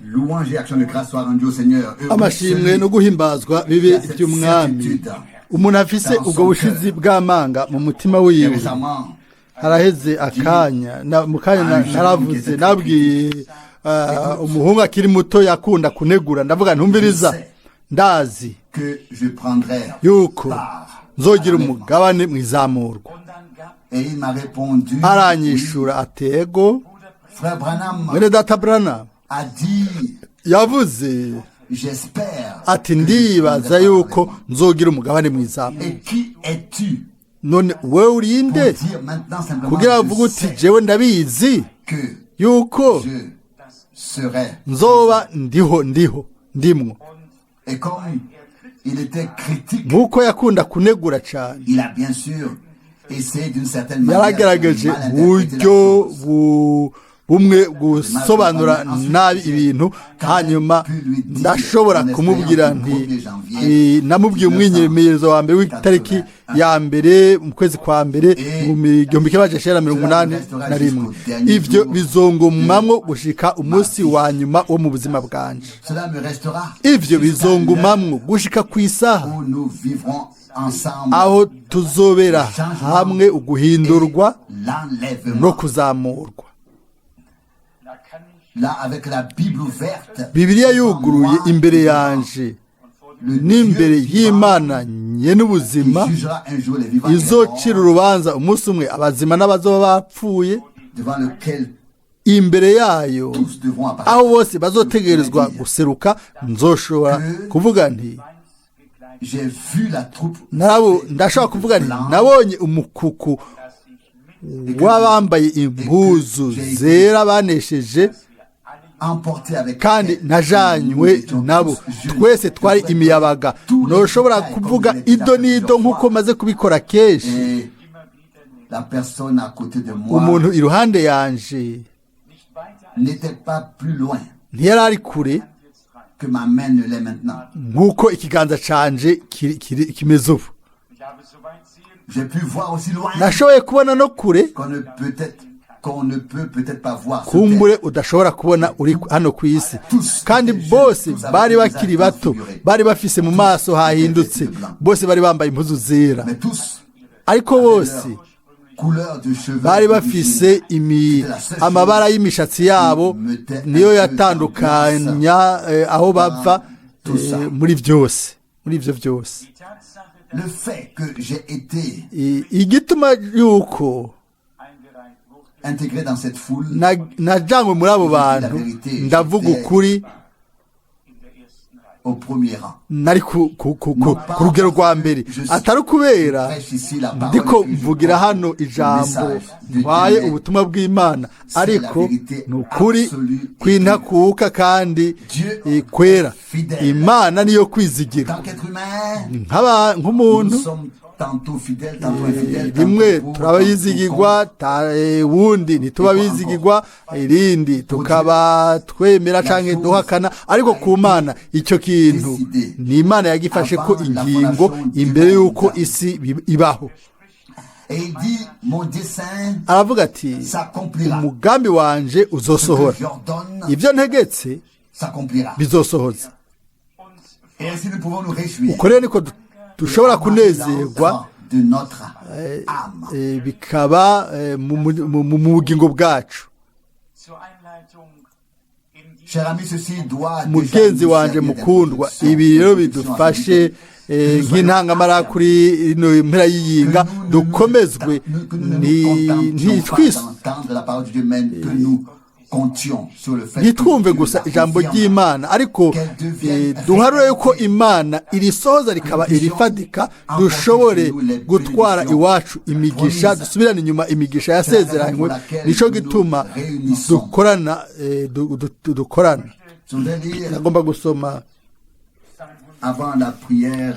Louange et action de grâce soient rendues au Seigneur. Heureux Amashimwe celui no guhimbazwa bibe iby'Umwami. Umuntu afise ubwo bushizi bw'amanga mu mutima qui wiwe. récemment Haraheze akanya mu kanya naravuze, nabwiye umuhungu akiri muto yakunda kunegura, ndavuga: "Ntumviriza, ndazi que je prendrai yuko part nzogira umugabane mu izamurwa." Et il m'a répondu: Aranyishura ati: "Ego." "Frère Branham Mwene data Branham a dit: yavuze J'espère ati: que je 'Ndibaza prendrai part yuko à l'enlèvement.' nzogira umugabane mu izamurwa." Et qui es-tu None wewe urinde pour dire maintenant simplement: kugira Je uvuge uti: sais 'Jewe ndabizi que yuko je serai'? nzoba ndiho, ndiho, ndimwo." Et comme il était critique, Nk'uko yakunda kunegura cyane, il a bien sûr essayé d'une certaine manière de yaragerageje mal interpréter la buryo chose. bumwe gusobanura nabi ibintu. Hanyuma ndashobora kumubwira nti namubwiye umwimenyerezo wa mbere w'itariki ya 1 mu kwezi kwa mbere mu 1981. Ivyo bizongumamwo gushika umunsi wa nyuma wo mu buzima bwanje. Cela me restera Ivyo jusqu'à bizongumamwo gushika ku isaha l'heure où nous vivrons ensemble aho tuzobera hamwe uguhindurwa l'enlèvement. no kuzamurwa. Là, avec la Bible ouverte, Bibiliya yuguruye imbere yanje n'imbere y'Imana nyen'ubuzima, qui jugera un jour les vivants et les izocira morts, urubanza umunsi umwe abazima n'abazoba bapfuye, devant lequel imbere yayo tous devront apparaître. aho bose bazotegerezwa guseruka, nzoshobora kuvuga nti: J'ai vu la troupe Nabo ndashobora kuvuga nti nabonye umukuku w'abambaye impuzu zera banesheje, emporté avec kandi elle. najanywe nabo. Twese twari imiyabaga. Ntushobora kuvuga ido n'ido nk'uko maze kubikora kenshi. Et la personne à côté de moi Umuntu iruhande yanje n'était pas plus loin ntiyari ari kure que ma main ne l'est maintenant. nk'uko ikiganza canje kimeze ubu. J'ai pu voir aussi loin Nashoboye kubona no kure qu'on ne peut peut-être pas voir sur kumbure terre. udashobora kubona uri hano ku isi. Kandi bose bari bakiri bato, bari bafise mu maso hahindutse, bose bari bambaye impuzu zera. Mais tous Ariko bose couleur de cheveux bari bafise amabara y'imishatsi yabo, niyo yatandukanya aho bava muri byose, muri ibyo byose. Le fait que j'ai été Igituma yuko intégré dans cette foule, najanywe muri abo bantu, ndavuga ukuri, au premier rang. nari ku rugero rwa mbere, atari ukubera ndiko mvugira hano ijambo, ntwaye ubutumwa bw'Imana, ariko ni ukuri kw'intakuka kandi kwera. Imana niyo kwizigirwa. Tant qu'être humain, Nk'umuntu, nous sommes tantôt fidèles, tantôt infidèles, rimwe tantôt pour, turabayizigirwa, wundi ntituba bizigirwa, irindi tukaba twemera canke duhakana. Ariko ku Mana icyo kintu ni Imana yagifashe ko ingingo imbere y'uko isi ibaho. Et il dit: Mon dessein Aravuga ati: s'accomplira. "Umugambi wanje Ce que uzosohora. j'ordonne Ibyo ntegetse s'accomplira." bizosohoza." Et ainsi nous pouvons nous réjouir Uko rero niko dushobora kunezerwa, de notre âme. Bikaba mu bugingo bwacu. Cher ami, ceci doit Mugenzi wanje mukundwa, ibi rero bidufashe nk'intangamara kuri ino mpera y'iyinga, dukomezwe ntitwumve gusa ijambo ry'Imana, ariko duharure yuko Imana irisohoza rikaba irifatika, dushobore gutwara iwacu imigisha, dusubirane inyuma imigisha yasezeranywe. Nicyo gituma dukorana, dukorana. Nagomba gusoma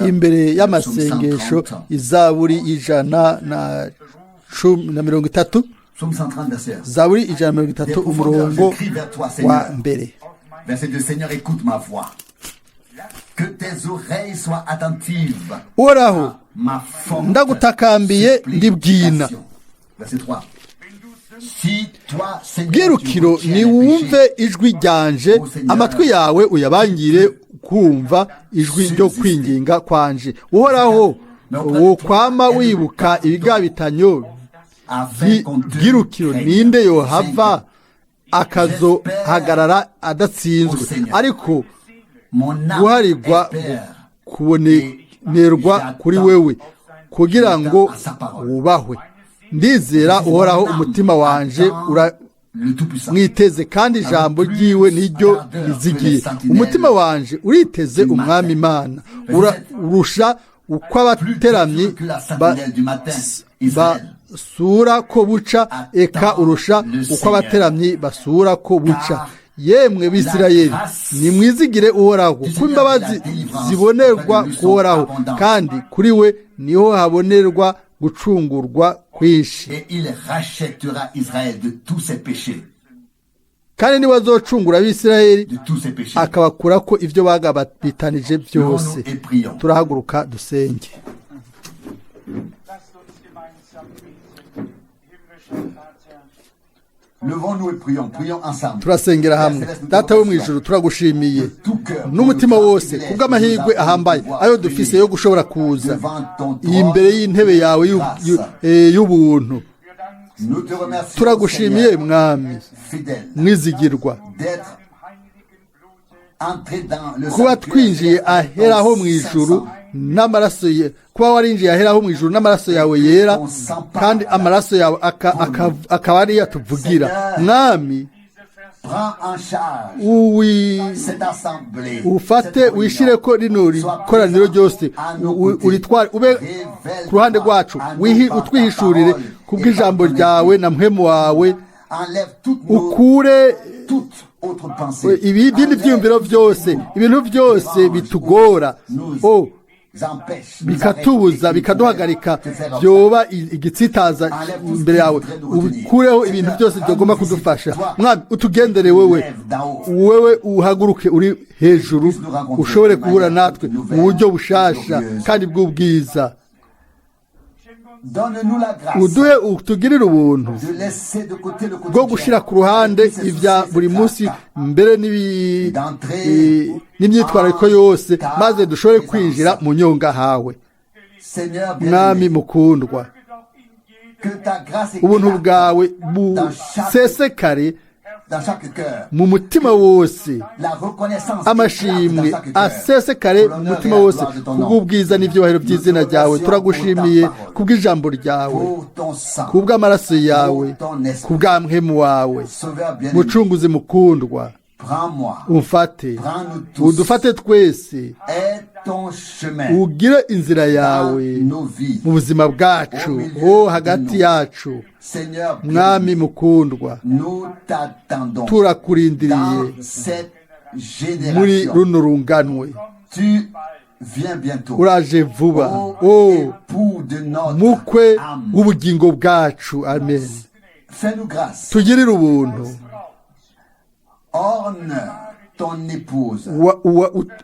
imbere y'amasengesho Izaburi 130, Zaburi 130, umurongo wa 1. Verset 2, Seigneur, écoute ma voix. Que tes oreilles soient attentives Uhoraho, à ma forte ndagutakambiye ndibwina. supplication. Verset 3. Si toi, Seigneur, tu Bwirukiro, retiens les niwumve péchés, ijwi ryanje, amatwi yawe uyabangire kumva ijwi ryo kwinginga kwanje. Uhoraho, wokwama wibuka ibigabitanyo afin qu'on te bwirukiro, craigne. ninde yohava akazohagarara adatsinzwe? Ariko Mon âme guharirwa espère kubonerwa kuri wewe, kugira ngo wubahwe. Ndizera Uhoraho, umutima wanje le Tout-Puissant. mwiteze, kandi ijambo ryiwe niryo rizigiye. Umutima wanje uriteze Umwami Imana, urusha uko abateramyi Plus que la sentinelle du matin, Israël. basura ko buca, eka urusha uko abateramyi basura ko buca. Yemwe Bisirayeli, nimwizigire Uhoraho, kuko imbabazi zibonerwa kuhoraho, kandi kuri we niho habonerwa gucungurwa kwinshi. Et il rachètera Israël de tous ses péchés. Kandi niwe azocungura Abisirayeli, De tous ses péchés. akabakura ko ibyo bagabitanije byose. Levons-nous et prions. Turahaguruka dusenge. Lasst uns gemeinsam beten. Himmlischer Vater, Levons-nous et prions. Prions ensemble. Turasengera hamwe. Data wo mu ijuru, turagushimiye n'umutima wose kubw'amahirwe ahambaye ayo dufise yo gushobora kuza imbere y'intebe yawe y'ubuntu. Nous te remercions, Turagushimiye, Seigneur, Mwami fidèle, mwizigirwa, d'être entré dans le kuba sanctuaire twinjiye aheraho mu ijuru n'amaraso ye, kuba warinjiye aheraho mu ijuru n'amaraso yawe yera, kandi amaraso yawe akaba ariyo atuvugira, Mwami. Prends en charge cette assemblée, Ufate cette réunion. wishire ko rino Sois koraniro présent ryose, à nos côtés. uritware, ube ku ruhande rwacu, Révèle-toi à nous par ta utwihishurire parole kubw'ijambo et par ton ryawe esprit. na mpwemu wawe. Enlève toutes nos, Ukure toute autre pensée. ibindi Enlève byiyumviro byose, ibintu byose nous bitugora, nous o empêche, nous bikatubuza, arrête et bikaduhagarika, te faire byoba igitsitaza imbere yawe. Ukureho ibintu byose byagomba kudufasha. Mwami, utugendere wewe, wewe uhaguruke uri hejuru, ushobore guhura natwe mu buryo bushasha kandi bw'ubwiza. Donne-nous la grâce Uduhe, utugirire ubuntu de laisser de côté le bwo quotidien, gushyira ku ruhande avec tous ses ibya soucis et buri ses munsi, tracas, mbere n'imyitwarariko yose, maze dushobore kwinjira mu nyonga hawe. Seigneur Mwami bien-aimé, mukundwa, que ta grâce ubuntu éclate bwawe busesekare dans chaque cœur. mu mutima wose, La reconnaissance éclate dans amashimwe chaque cœur. asesekare Pour mu l'honneur et mutima la wose, gloire de ton nom. kubw'ubwiza n'ibyubahiro by'izina ryawe. Turagushimiye kubw'ijambo ryawe, Pour ton sang, kubw'amaraso yawe, kubwa mpwemu wawe. Sauveur bien-aimé, Mucunguzi mukundwa, prends-moi, umfate, prends-nous tous, udufate twese, aie ton chemin ugire inzira yawe dans nos vies. mu buzima bwacu, ho hagati yacu. Seigneur Mwami bien-aimé, mukundwa, nous t'attendons turakurindiriye dans cette muri génération. runo runganwe. Tu viens bientôt. Uraje vuba, Ô o époux de notre mukwe âme, w'ubugingo bwacu. Amen. fais-nous grâce. Tugirire ubuntu. Orne ton épouse.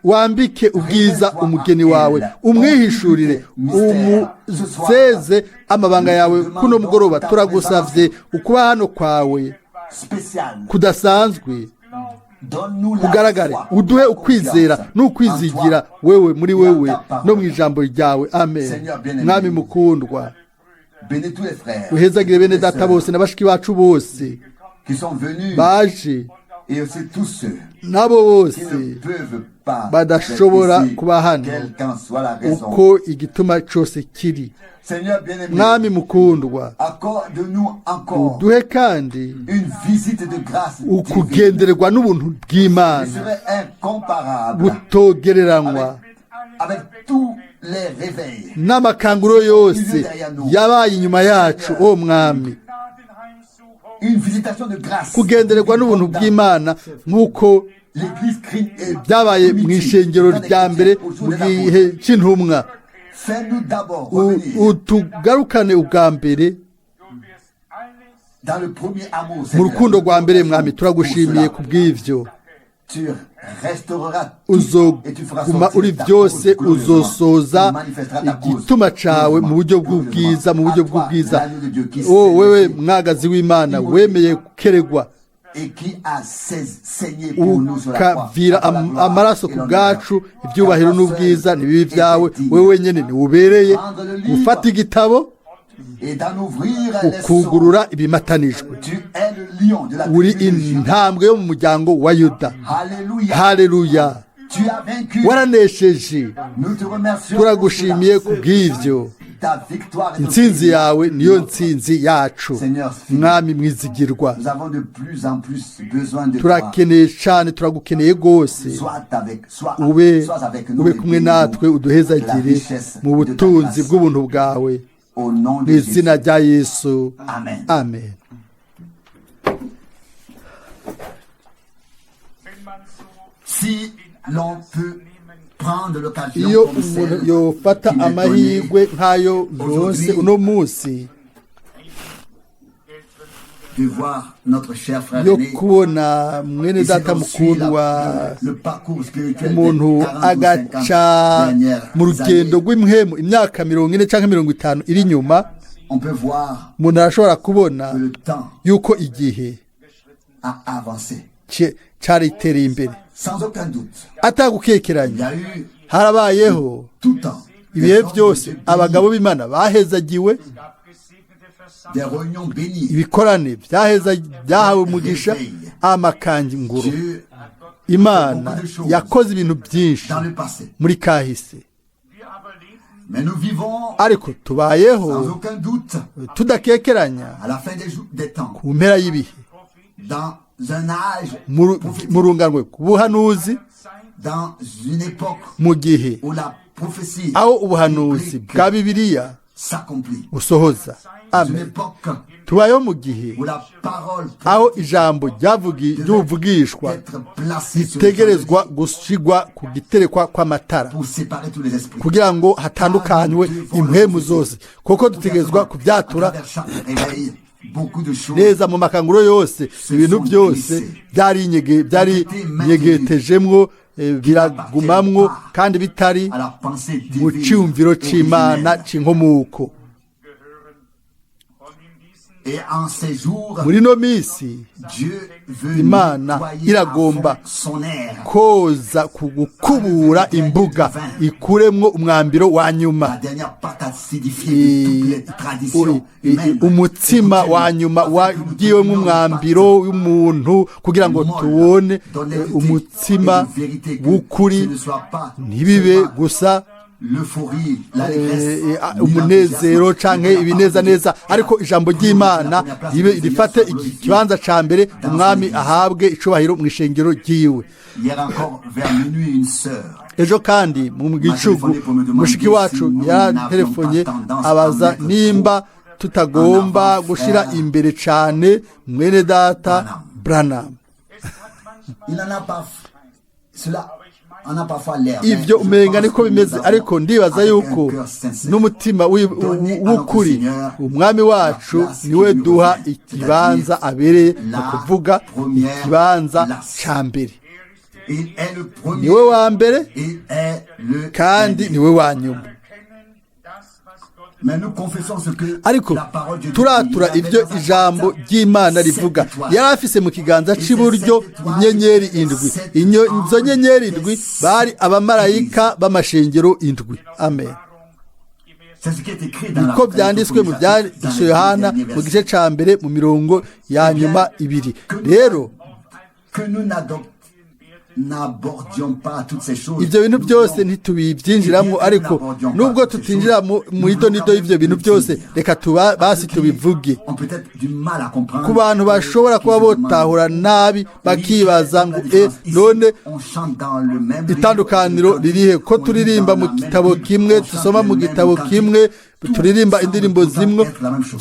Wambike ubwiza umugeni wawe, umwihishurire, umuseze amabanga yawe kuno mugoroba. Turagusavye ukuba hano kwawe Spéciale. kudasanzwe Donne-nous la kugaragare. foi, Uduhe la ukwizera confiance n'ukwizigira en toi wewe, muri et en wewe ta parole. no mu ijambo ryawe. Amen. Seigneur bien-aimé. Mwami mukundwa, Bénis tous les frères, uhezagire bene les data sœurs bose na bashiki bacu bose qui sont venus baje, et aussi tous ceux nabo bose qui ne peuvent pas badashobora être ici, kuba hano, quelle qu'en soit la raison. uko igituma cose kiri. Seigneur bien-aimé, Mwami mukundwa, accorde-nous encore uduhe kandi une visite de grâce divine ukugendererwa n'ubuntu qui bw'Imana serait incomparable butogereranywa avec tous les réveils n'amakanguro yose yabaye inyuma yacu, o Mwami. Une visitation de grâce Kugendererwa n'ubuntu bw'Imana nk'uko L'église crie byabaye mu ishengero rya mbere mu gihe cy'intumwa. Fais-nous d'abord revenir Utugarukane ubwa mbere dans le premier amour, mu Seigneur. rukundo rwa mbere. Mwami, turagushimiye ku bw'ivyo. Tu restaureras tout et tu feras Uzoguma sortir uri ta byose cause glorieusement. uzosoza Tu manifesteras ta cause igituma cawe mu buryo bw'ubwiza, mu buryo À toi, bw'ubwiza. l'agneau de Dieu qui O s'est wewe laissé mwagazi w'Imana wemeye keregwa et qui a saigné pour nous sur la croix. ukavira À toi la gloire amaraso et ku l'honneur. bwacu, ibyubahiro Car toi n'ubwiza seul ntibibi byawe, étais digne wewe wenyine ntiwubereye gufata igitabo et d'en ouvrir les sceaux. ukugurura ibimatanijwe. Tu es le lion de la Uri tribu de Juda. intambwe yo mu muryango wa Yuda. Alléluia. Haleluya. Tu as vaincu. Waranesheje. Nous te remercions Turagushimiye pour cela. kubw'ivyo. Ta victoire est Intsinzi notre yawe niyo ntsinzi yacu. Seigneur, Mwami mwizigirwa, Nous avons de plus en plus besoin de toi. turakeneye cyane, turagukeneye rwose. Sois avec, sois, Ube sois avec nous ube et kumwe bénis-nous natwe, de la uduhezagire richesse mu de ta butunzi grâce. bw'ubuntu bwawe, Au nom mu de Jésus. izina rya Yesu. Amen. Amen. Wenn man so Si l'on peut prendre l'occasion Iyo comme umuntu celle yofata qui m'est donnée amahirwe nk'ayo ndonse uno munsi de voir notre cher frère yo aîné, kubona mwene et si data l'on suit mukundwa, le parcours spirituel des umuntu 40 ou 50 agaca dernières mu rugendo années, rw'impwemu imyaka 40 cyangwa 50 iri inyuma, on peut voir umuntu arashobora kubona que le temps yuko igihe a avancé. Caritereye imbere. Sans aucun doute, Atagukekeranya, il y a eu harabayeho tout temps des ibihe hommes de byose Dieu bénis, abagabo b'Imana bahezagiwe, gab gesegnete Versammlungen, des réunions bénies. ibikorane byaheza byahawe umugisha, amakanguro. Dieu, Imana yakoze ibintu byinshi dans le passé. muri kahise. Wir aber leben Mais nous vivons Ariko tubayeho sans aucun doute tudakekeranya à la fin des, jours, des temps, ku mpera y'ibihe, dans un âge prophétique, mu runganwe ku buhanuzi, dans une époque mu gihe où la prophétie aho ubuhanuzi biblique bwa Bibiliya s'accomplit. busohoza. Dans une Amen. époque Tubayeho mu gihe où la parole aho prophétique ijambo ry'ubuvugishwa être placée sur le ritegerezwa gushigwa ku giterekwa kw'amatara pour séparer tous les esprits. kugira ngo hatandukanywe impwemu zose, kuko dutegerezwa À kubyatura travers chaque réveil, beaucoup de choses neza. Mu makanguro yose ibintu byose byarinyegetejemwo, biragumamwo kandi bitari à la pensée mu divine cyumviro c'Imana originelle. c'inkomoko. gehören. Und in diesen Et en ces jours, Muri ino minsi Dieu veut Imana nettoyer iragomba à fond son air. koza ku gukubura imbuga, ikuremwo umwambiro wa nyuma, La dernière pâte acidifiée de toutes les traditions humaines. Umutsima wa nyuma wagiwemo umwambiro w'umuntu, kugira ngo tubone umutsima w'ukuri, ntibibe gusa L'euphorie, l'allégresse, umunezero canke ibinezaneza, ariko ijambo ry'Imana ribe rifate ikibanza ca mbere, umwami ahabwe icubahiro mu ishengero ryiwe. Hier encore, vers minuit, une sœur Ejo kandi mu gicugu mushiki wacu yaraterefonye abaza nimba tutagomba gushira imbere cane mwene data Branham. Il en a pas. Cela en a parfois l'air. Mais Ibyo je umenga pense niko que nous bimeze, avons, ariko ndibaza avec un yuko cœur sincère, n'umutima donné à notre w'ukuri Seigneur umwami wacu la place niwe qui lui duha revient, ikibanza c'est-à-dire abereye, mu la kuvuga première ikibanza place. ca mbere. Il est le premier. Niwe wa mbere Il est le kandi dernier. niwe wa nyuma. erkennen das, was Gottes Mais nous confessons ce que Ariko la parole de Dieu dit. turatura Il avait ibyo dans sa ijambo droite ry'Imana sept rivuga. étoiles. Yari afise mu kiganza c'iburyo inyenyeri indwi. Izo nyenyeri indwi bari abamarayika b'amashengero indwi. Amen. C'est ce qui est écrit dans Niko la byanditswe mu byanditswe Yohana mu gice ca mbere mu mirongo ya nyuma ibiri. Rero que nous n'abordions pas toutes ces choses. ibyo bintu Nous byose voulons ntitubibyinjiramo, ariko nubwo tutinjira mu idonido y'ibyo bintu byose, reka tuba basi tubivuge. ont peut-être du mal à comprendre. Ku bantu bashobora kuba botahura nabi bakibaza ngo e none On chante dans le même itandukaniro ririhe ko turirimba mu gitabo kimwe, dusoma mu gitabo kimwe, turirimba indirimbo zimwe,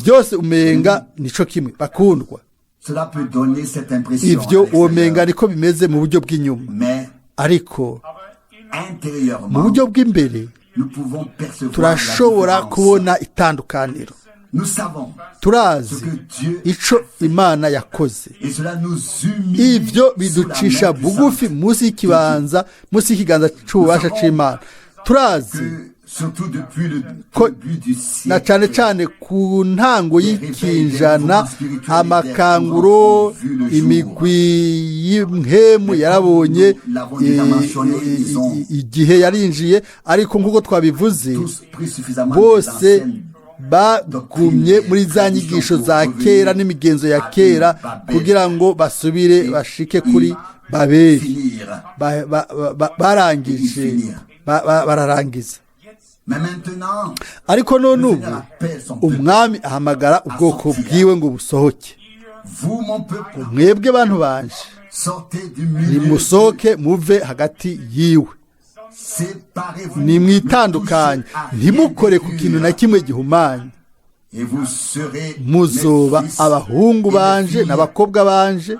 byose umenga nico kimwe? Bakundwa, Cela peut donner cette impression ivyo à l'extérieur. womenga niko bimeze mu buryo bw'inyuma, Mais ariko mu intérieurement, buryo bw'imbere nous pouvons percevoir la turashobora différence. kubona itandukaniro. Turazi ico Imana yakoze. Ibyo biducisha bugufi munsi y'ikibanza, munsi y'ikiganza c'ububasha c'Imana. Turazi ko na cane cane ku ntango y'ikinjana amakanguro, imigwi y'impemu yarabonye igihe yarinjiye, ariko nk'uko twabivuze, bose bagumye muri za nyigisho za kera n'imigenzo ya kera kugira ngo basubire bashike kuri Babeli. Barangije, bararangiza. Ariko none ubu Umwami ahamagara ubwoko bwiwe ngo busohoke. Mwebwe bantu banje, nimusohoke muve hagati yiwe, nimwitandukanye, ntimukore ku kintu na kimwe gihumanye, muzoba abahungu banje n'abakobwa banje,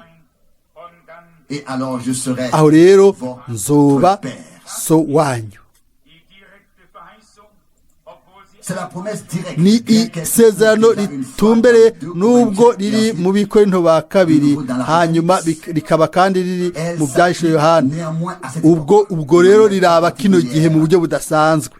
aho rero nzoba so wanyu. Ni isezerano ritumbereye, nubwo riri mu Bikorinto ba kabiri, hanyuma rikaba kandi riri mu Byahishuwe Yohana. Ubwo rero riraba kino gihe mu buryo budasanzwe.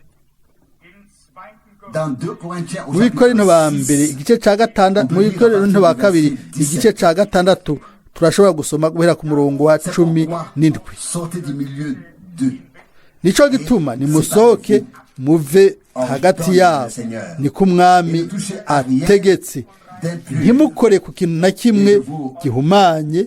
Mu Bikorinto ba mbere igice cya 6, mu Bikorinto ba kabiri igice cya 6, turashobora gusoma guhera ku murongo wa 17. Nico gituma nimusohoke muve hagati yabo, niko Umwami ategetse, ntimukore ku kintu na kimwe gihumanye,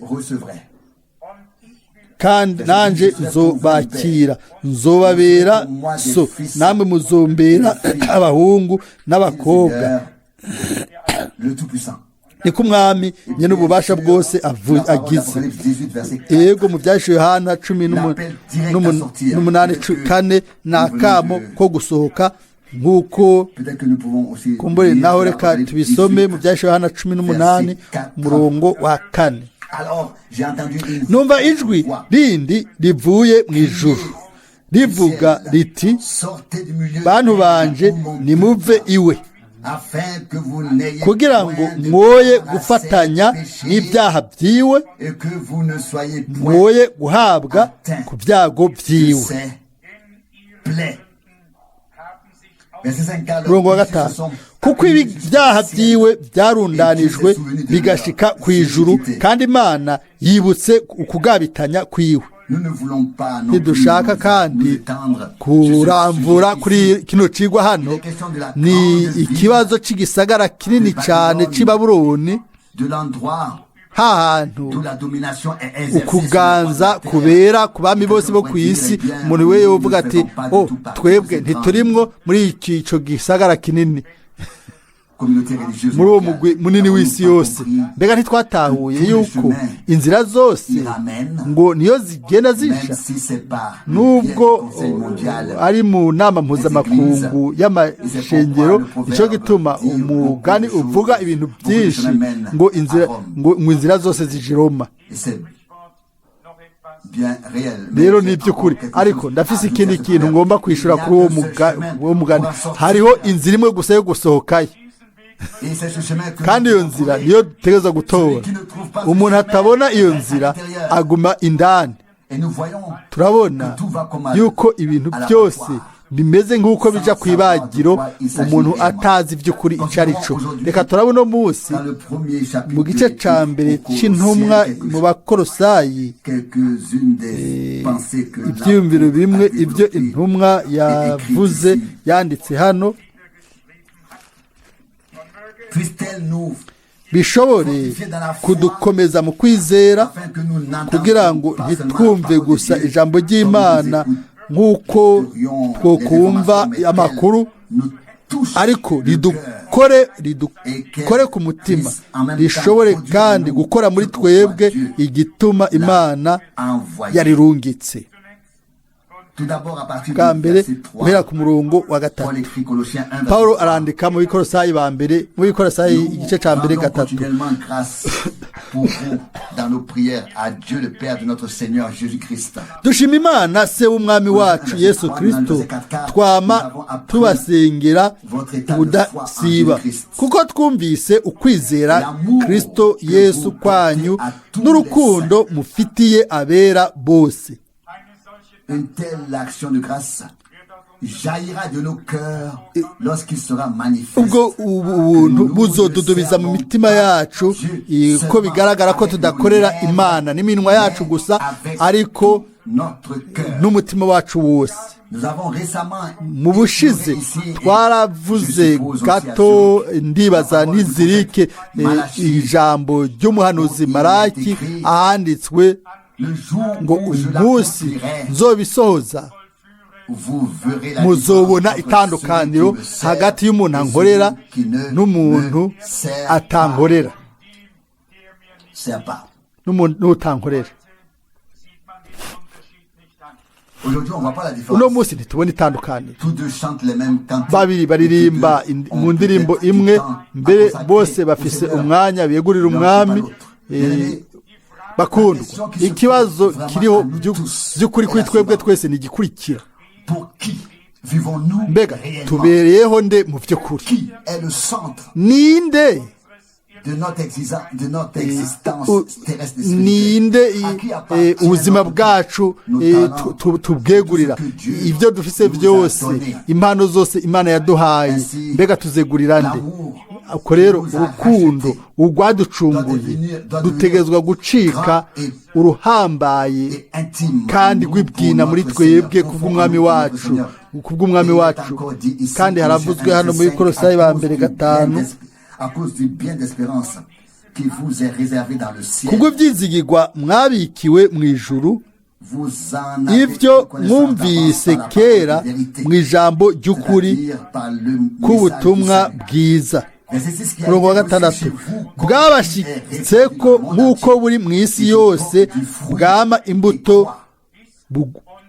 kandi nanje nzobakira, nzobabera so, namwe muzombera abahungu n'abakobwa, niko Umwami nyene ububasha bwose agize. Ego, mu Byahishuwe Yohana 18:4, ni akamo ko gusohoka. Nk'uko kumbure naho reka tubisome mu Byahishuwe Yohana 18 umurongo wa 4. Numva ijwi rindi rivuye mu ijuru rivuga riti: "Bantu banje, nimuve iwe, kugira ngo mwoye gufatanya n'ibyaha byiwe, mwoye guhabwa ku byago byiwe." Murongo wa 5: "Kuko ibi byaha byiwe byarundanijwe bigashika ku ijuru, kandi Imana yibutse ukugabitanya kwiwe." Ntidushaka kandi kuramvura kuri kino cigwa hano. Ni ikibazo c'igisagara kinini cyane c'i Babuloni, hahantu ukuganza kubera ku bami bose bo ku isi. Umuntu we yovuga ati: "Oh, twebwe ntiturimwo muri ico gisagara kinini, muri uwo mugwi munini w'isi yose." Mbega ntitwatahuye yuko inzira zose ngo niyo zigenda zisha, nubwo ari mu nama mpuzamakungu y'amashengero? Nicyo gituma umugani uvuga ibintu byinshi ngo inzira zose zija i Roma. Rero ni iby'ukuri, ariko ndafise ikindi kintu ngomba kwishura kuri uwo mugani. Hariho inzira imwe gusa yo gusohokayo, kandi iyo nzira niyo dutegereza gutora. Umuntu atabona iyo nzira aguma indani. Turabona yuko ibintu byose bimeze nk'uko bija ku ibagiro, umuntu atazi iby'ukuri icyo ari cyo. Reka turabona uno munsi mu gice cya mbere c'intumwa mu Bakorosayi ibyiyumviro bimwe ibyo intumwa yavuze yanditse hano, bishobore kudukomeza mu kwizera, kugira ngo ntitwumve gusa ijambo ry'Imana nk'uko twokumva amakuru, ariko ridukore ku mutima, rishobore kandi gukora muri twebwe igituma Imana yarirungitse. Tout d'abord à partir Bwa du mbere verset 3, guhera ku murongo wa 3, Paul écrit Colossiens 1, verset Pawulo 3. arandika mu Bikorosayi ba mbere, mu Bikorosayi Nous igice ca mbere rendons 3: continuellement grâce pour vous dans nos prières à Dieu le Père de notre Seigneur Jésus-Christ. Dushima Imana se w'umwami wacu Yesu Kristo, twama tubasengera ubudasiba, kuko twumvise ukwizera Kristo Yesu kwanyu n'urukundo mufitiye abera bose. Eine solche Une telle action de grâce jaillira de nos cœurs lorsqu'il sera manifeste. Ubwo ubuntu buzodudubiza mu mitima yacu, ko bigaragara ko tudakorera Imana n'iminwa yacu gusa, ariko Notre cœur. n'umutima wacu wose. Nous avons récemment Mu bushize écrit ici, et je twaravuze suppose aussi à gato, Zurich, ndibaza la parole du n'izirike, prophète Malachie, ijambo ry'umuhanuzi Maraki ahanditswe le jour ngo où je umunsi l'accomplirai, nzobisohoza, vous verrez la muzobona différence entre itandukaniro celui qui me sert hagati y'umuntu et ankorera celui qui ne n'umuntu me sert atankorera pas. Sert pas. N'utankorera. sieht man den Unterschied nicht an. Aujourd'hui, on voit pas la Uno différence. munsi ntitubona itandukaniro. Tous deux chantent les mêmes cantiques. Babiri baririmba Tous deux ont mu ndirimbo peut-être du imwe, temps à mbere consacrer bose au bafise Seigneur. umwanya begurira L'un et pas umwami. l'autre. Bien-aimés, Bakundwa, ikibazo kiriho by'ukuri kuri twebwe twese ni igikurikira: pour qui vivons-nous mbega réellement? tubereyeho nde mu by'ukuri? Qui est le centre Ninde de notre existence, de notre existence terrestre et ninde spirituelle? À qui appartient ubuzima notre bwacu temps, nos talents, tubwegurira? tout ce que Dieu Ibyo dufise nous a byose, donné? impano zose Imana yaduhaye, Ainsi, mbega tuzegurira nde? l'amour Ako rero nous a urukundo rachetés urwaducunguye doit devenir dutegerezwa gucika grand et uruhambaye et intime kandi en nous pour rwibwina muri notre twebwe Seigneur, kubw'umwami pour notre wacu, Seigneur. kubw'umwami Et il est wacu. encore dit ici, Kandi haravuzwe Colossiens hano muri 1, Kolosayi à ba cause mbere du bien 5: à cause du bien d'espérance qui vous est réservé dans le ciel. Kubwo ibyizigirwa mwabikiwe mu ijuru, Vous en avez ibyo une connaissance mwumvise d'avance par la kera parole de vérité, mu ijambo ry'ukuri c'est-à-dire par le message du k'ubutumwa salut. bwiza. Verset 6, qui a Umurongo wa été reçu 6: chez vous comme bwabashitse est ko répandu dans le monde nk'uko entier, buri mu isi et qui yose porte du fruit bwama et imbuto croît,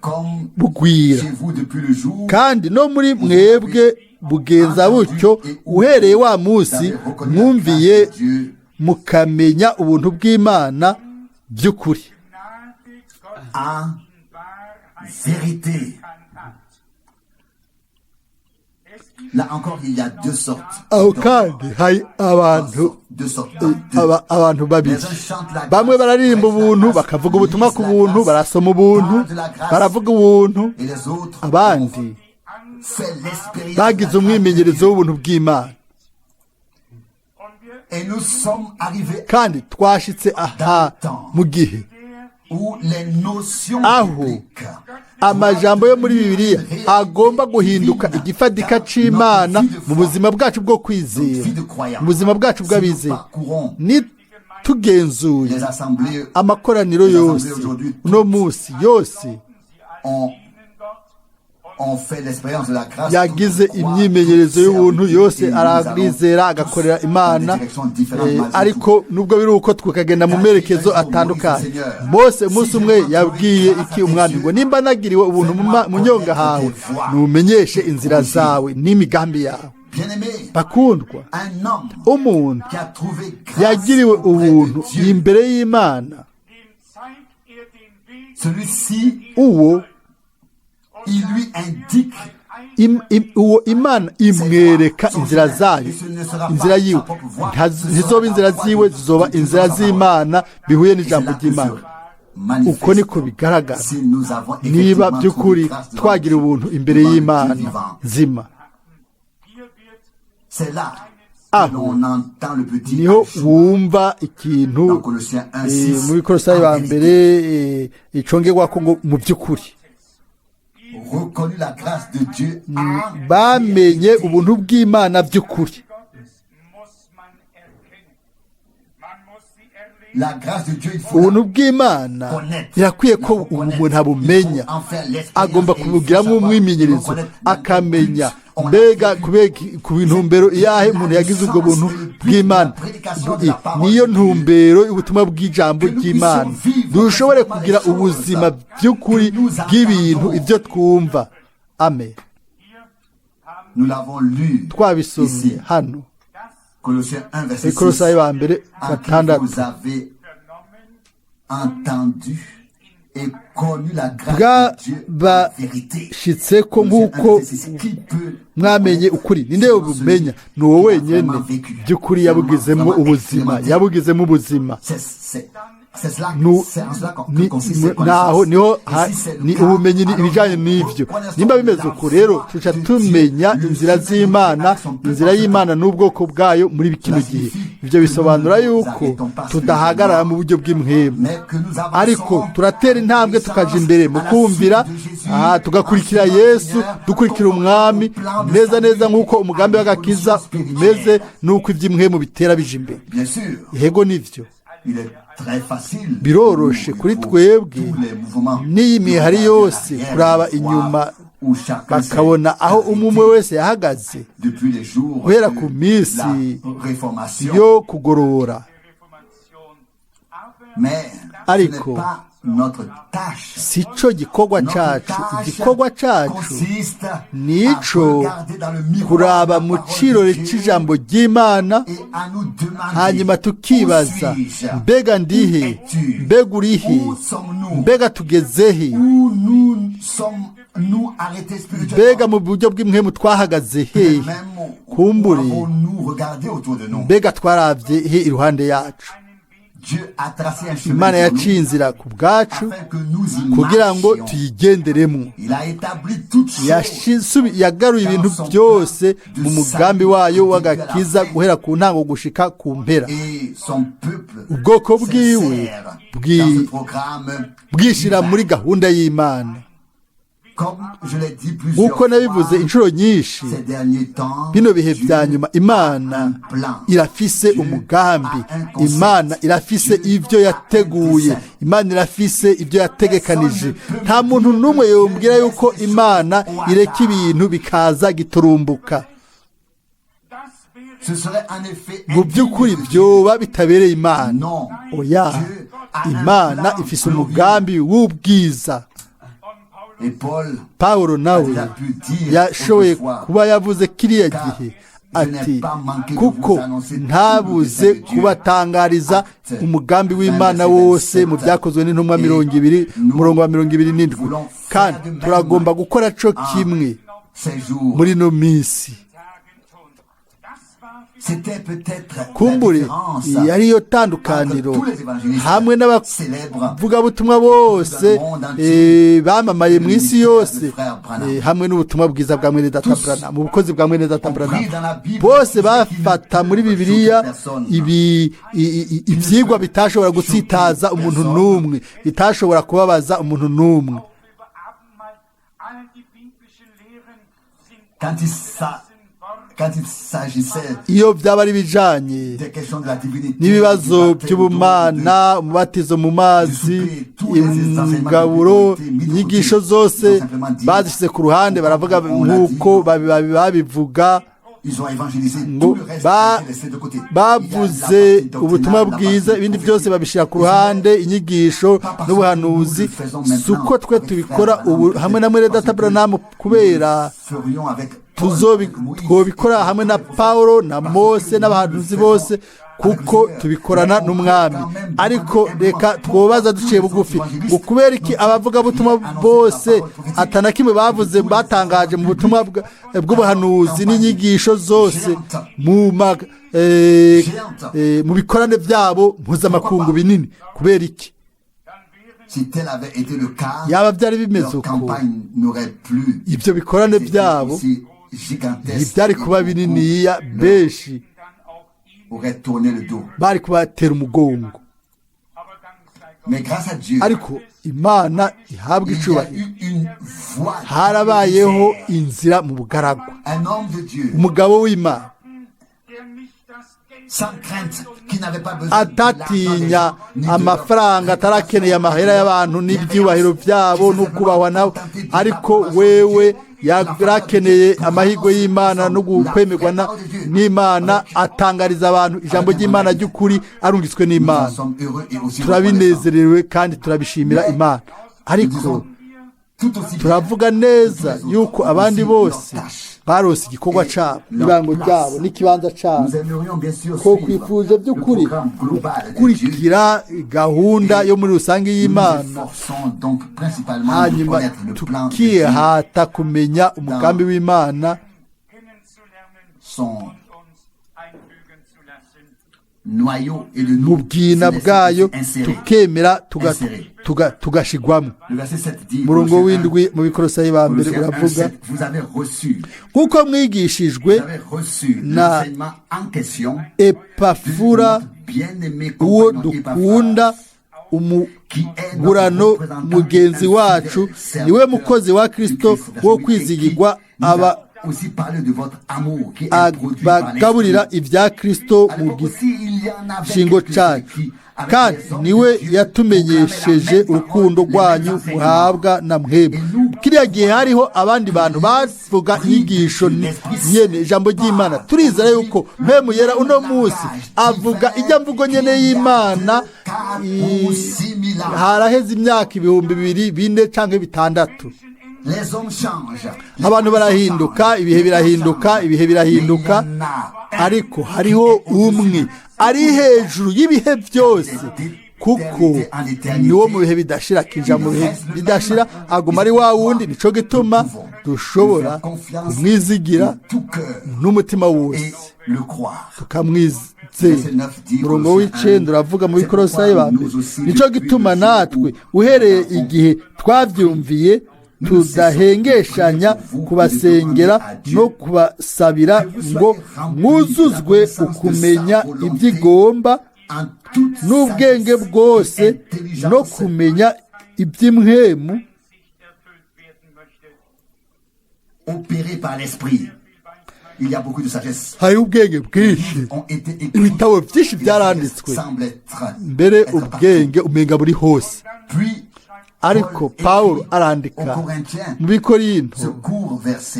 comme bugwira, chez vous depuis le jour kandi no muri mwebwe bugenza butyo uhereye wa munsi mwumviye mukamenya ubuntu bw'Imana by'ukuri. Gnade Gottes en in Wahrheit vérité. erkannt habt. Es gibt Là encore, il y a deux sortes. Aho kandi hari abantu Deux sortes. Deux. abantu babiri. Les uns chantent la Bamwe grâce, bararirimba prêchent la ubuntu, grâce, bakavuga ubutumwa lisent ku la buntu, grâce, barasoma ubuntu, parlent de la grâce, baravuga ubuntu. et les autres Abandi ont fait l'expérience bagize de la grâce de umwimenyerezo Dieu. w'ubuntu bw'Imana. und wir Et nous sommes arrivés Kandi twashitse aha mu gihe où les notions aho bibliques amajambo yo muri Bibiliya agomba guhinduka igifatika c'Imana mu buzima bwacu bwo kwizera, mu buzima bwacu bw'abizera. Nitugenzuye les assemblées amakoraniro yose uno munsi yose ont, ont fait l'expérience de la grâce. yagize Toutes croient, imyimenyerezo toutes y'ubuntu, servent yose Dieu et nous arizera allons agakorera tous dans Imana, des directions différentes malgré ariko nubwo biri uko tukagenda mu merekezo atandukanye. Mose umunsi umwe yabwiye iki umwami ngo: nimba nagiriwe ubuntu mu nyonga hawe, numenyeshe inzira zawe n'imigambi yawe. tout. Bien-aimé, Bakundwa, un homme umuntu qui a trouvé grâce yagiriwe auprès de ubuntu Dieu, imbere y'Imana, dem zeigt er den Weg celui-ci, uwo il lui indique uwo Imana imwereka inzira zayo, inzira yiwe. Ntizoba inzira ziwe, zizoba inzira z'Imana bihuye Et n'ijambo c'est là que ry'Imana. se manifeste Uko niko bigaragara si nous avons niba effectivement trouvé by'ukuri grâce devant twagira Dieu, ubuntu imbere devant le Dieu y'Imana vivant. nzima. Hier wird C'est là Aho que l'on entend le petit niho ajout wumva ikintu dans Colossiens 1, 6, mu Bikorosayi en ba vérité, mbere icongerwako ngo mu by'ukuri reconnu la grâce de Dieu en bamenye vérité. ubuntu bw'Imana by'ukuri. Gottes muss man erkennen. Man muss sie erleben. La grâce de Dieu, il faut la Ubuntu bw'Imana connaître. birakwiye ko La reconnaître. umuntu abumenya, Il faut en faire l'expérience agomba et il faut kubugiramo savoir umwimenyerezo, reconnaître dans quel akamenya but Mbega ku ntumbero iyahe umuntu yagize ubwo buntu bw'Imana? Niyo ntumbero y'ubutumwa bw'ijambo ry'Imana, dushobore kugira ubuzima by'ukuri bw'ibintu ibyo twumva. Amen. Twabisomye hano Ikolosayi ba mbere 6. Bwabashitse ko nk'uko mwamenye ukuri. Ninde ubumenya? Ni uwo wenyine by'ukuri yabugizemo ubuzima, yabugizemo ubuzima. Naho niho ni ubumenyi ibijyanye n'ibyo. Nimba bimeze uko rero, tuca tumenya inzira z'Imana, inzira y'Imana n'ubwoko bwayo muri kino gihe. Ibyo bisobanura yuko tudahagarara mu buryo bw'impwemu, ariko turatera intambwe tukaja imbere mu kumvira, tugakurikira Yesu, dukurikira Umwami neza neza nk'uko umugambi w'agakiza umeze, n'uko iby'impwemu bitera bija imbere. Yego, nivyo biroroshe kuri twebwe n'iyi mihari yose kuraba inyuma bakabona aho umwe wese yahagaze guhera ku minsi yo kugorora. Ariko si cyo gikorwa cyacu. Igikorwa cyacu nico kuraba mu kirori cy'ijambo ry'Imana, hanyuma tukibaza: mbega ndihe? Mbega urihe? Mbega tugezehe? Mbega mu buryo bw'impwemu twahagaze hehe? Kumbure mbega twarabye he iruhande yacu? Imana yaciye inzira ku bwacu kugira ngo tuyigenderemo. Yagaruye ibintu byose mu mugambi wayo w'agakiza guhera ku ntango gushika ku mpera. Ubwoko bwiwe bwishyira muri gahunda y'Imana. Nk'uko nabivuze inshuro nyinshi bino bihe bya nyuma, Imana irafise umugambi, Imana irafise ibyo yateguye, Imana irafise ibyo yategekanije. Nta muntu n'umwe yombwira yuko Imana ireka ibintu bikaza giturumbuka. Mu by'ukuri byoba bitabereye Imana. Oya, Imana ifise umugambi w'ubwiza. Pawulo nawe yashoboye kuba yavuze kiriya gihe ati: kuko ntabuze kubatangariza umugambi w'Imana wose, mu Byakozwe n'Intumwa 20 umurongo wa 27. Kandi turagomba gukora co kimwe muri ino minsi. Kumbure yariyo tandukaniro hamwe n'abavugabutumwa bose bamamaye mu isi yose, hamwe n'ubutumwa bwiza bwa mwene data Branham, mu bukozi bwa mwene data Branham. Bose bafata muri Bibiliya ibyigwa bitashobora gutsitaza umuntu n'umwe, bitashobora kubabaza umuntu n'umwe. Iyo byaba ari ibijanye n'ibibazo by'ubumana, umubatizo mu mazi, ingaburo, inyigisho zose bazishyize ku ruhande, baravuga nk'uko babivuga ngo bavuze ubutumwa bwiza, ibindi byose babishyira ku ruhande, inyigisho n'ubuhanuzi. Si uko twe tubikora ubu hamwe na mwene data Branham, kubera twobikora hamwe na Paulo na Mose n'abahanuzi bose, kuko tubikorana n'Umwami. Ariko reka twobaza duciye bugufi ngo: kubera iki abavugabutumwa bose atana kimwe bavuze, batangaje mu butumwa bw'ubuhanuzi n'inyigisho zose mu bikorane byabo mpuzamakungu binini? Kubera iki? Yaba byari bimeze uko, ibyo bikorane byabo ntibyari kuba bininiya, benshi bari kubatera umugongo. Ariko Imana ihabwa icubahiro, harabayeho inzira mu bugaragwa. Umugabo w'Imana atatinya amafaranga, atarakeneye amahera y'abantu n'ibyubahiro byabo no kubahwa nabo, ariko wewe Yarakeneye amahirwe y'Imana no kwemerwa n'Imana, atangariza abantu ijambo ry'Imana ry'ukuri arungitswe n'Imana. Turabinezerewe kandi turabishimira Imana, ariko turavuga neza yuko abandi bose barose igikorwa cyabo, ibango ryabo n'ikibanza cyabo. Ko kwifuje by'ukuri gukurikira gahunda yo muri rusange y'Imana, hanyuma tukihata kumenya umugambi w'Imana mu bwina bwayo, tukemera tugashigwamo. Umurongo w'indwi mu Bikorosayi ba mbere uravuga: nk'uko mwigishijwe na Epafura uwo dukunda, umugurano mugenzi wacu, niwe mukozi wa Kristo wo kwizigirwa, aba abagaburira ibya Kristo mu gishingo cyacu, kandi niwe yatumenyesheje urukundo rwanyu muhabwa na mwebwe. Kiriya gihe hariho abandi bantu bavuga inyigisho nyene, ijambo ry'Imana. Turizera yuko Mpwemu Yera uno munsi avuga ijya mvugo nyene y'Imana haraheze imyaka 2000, 4 canke 6. Abantu barahinduka, ibihe birahinduka, ibihe birahinduka, ariko hariho umwe ari hejuru y'ibihe byose, kuko niwo mu bihe bidashira, akinjira mu bihe bidashira, aguma ari wa wundi. Nico gituma dushobora kumwizigira n'umutima wose, tukamwizera. Umurongo w'icenda uravuga mu Bikorosayi ba mbere: nico gituma natwe uhereye igihe twavyumviye tudahengeshanya kubasengera no kubasabira ngo mwuzuzwe ukumenya iby'igomba n'ubwenge bwose no kumenya iby'imwemu. Hari ubwenge bwinshi, ibitabo byinshi byaranditswe, mbere ubwenge umenga buri hose. Ariko Pawulo arandika mu Bikorinto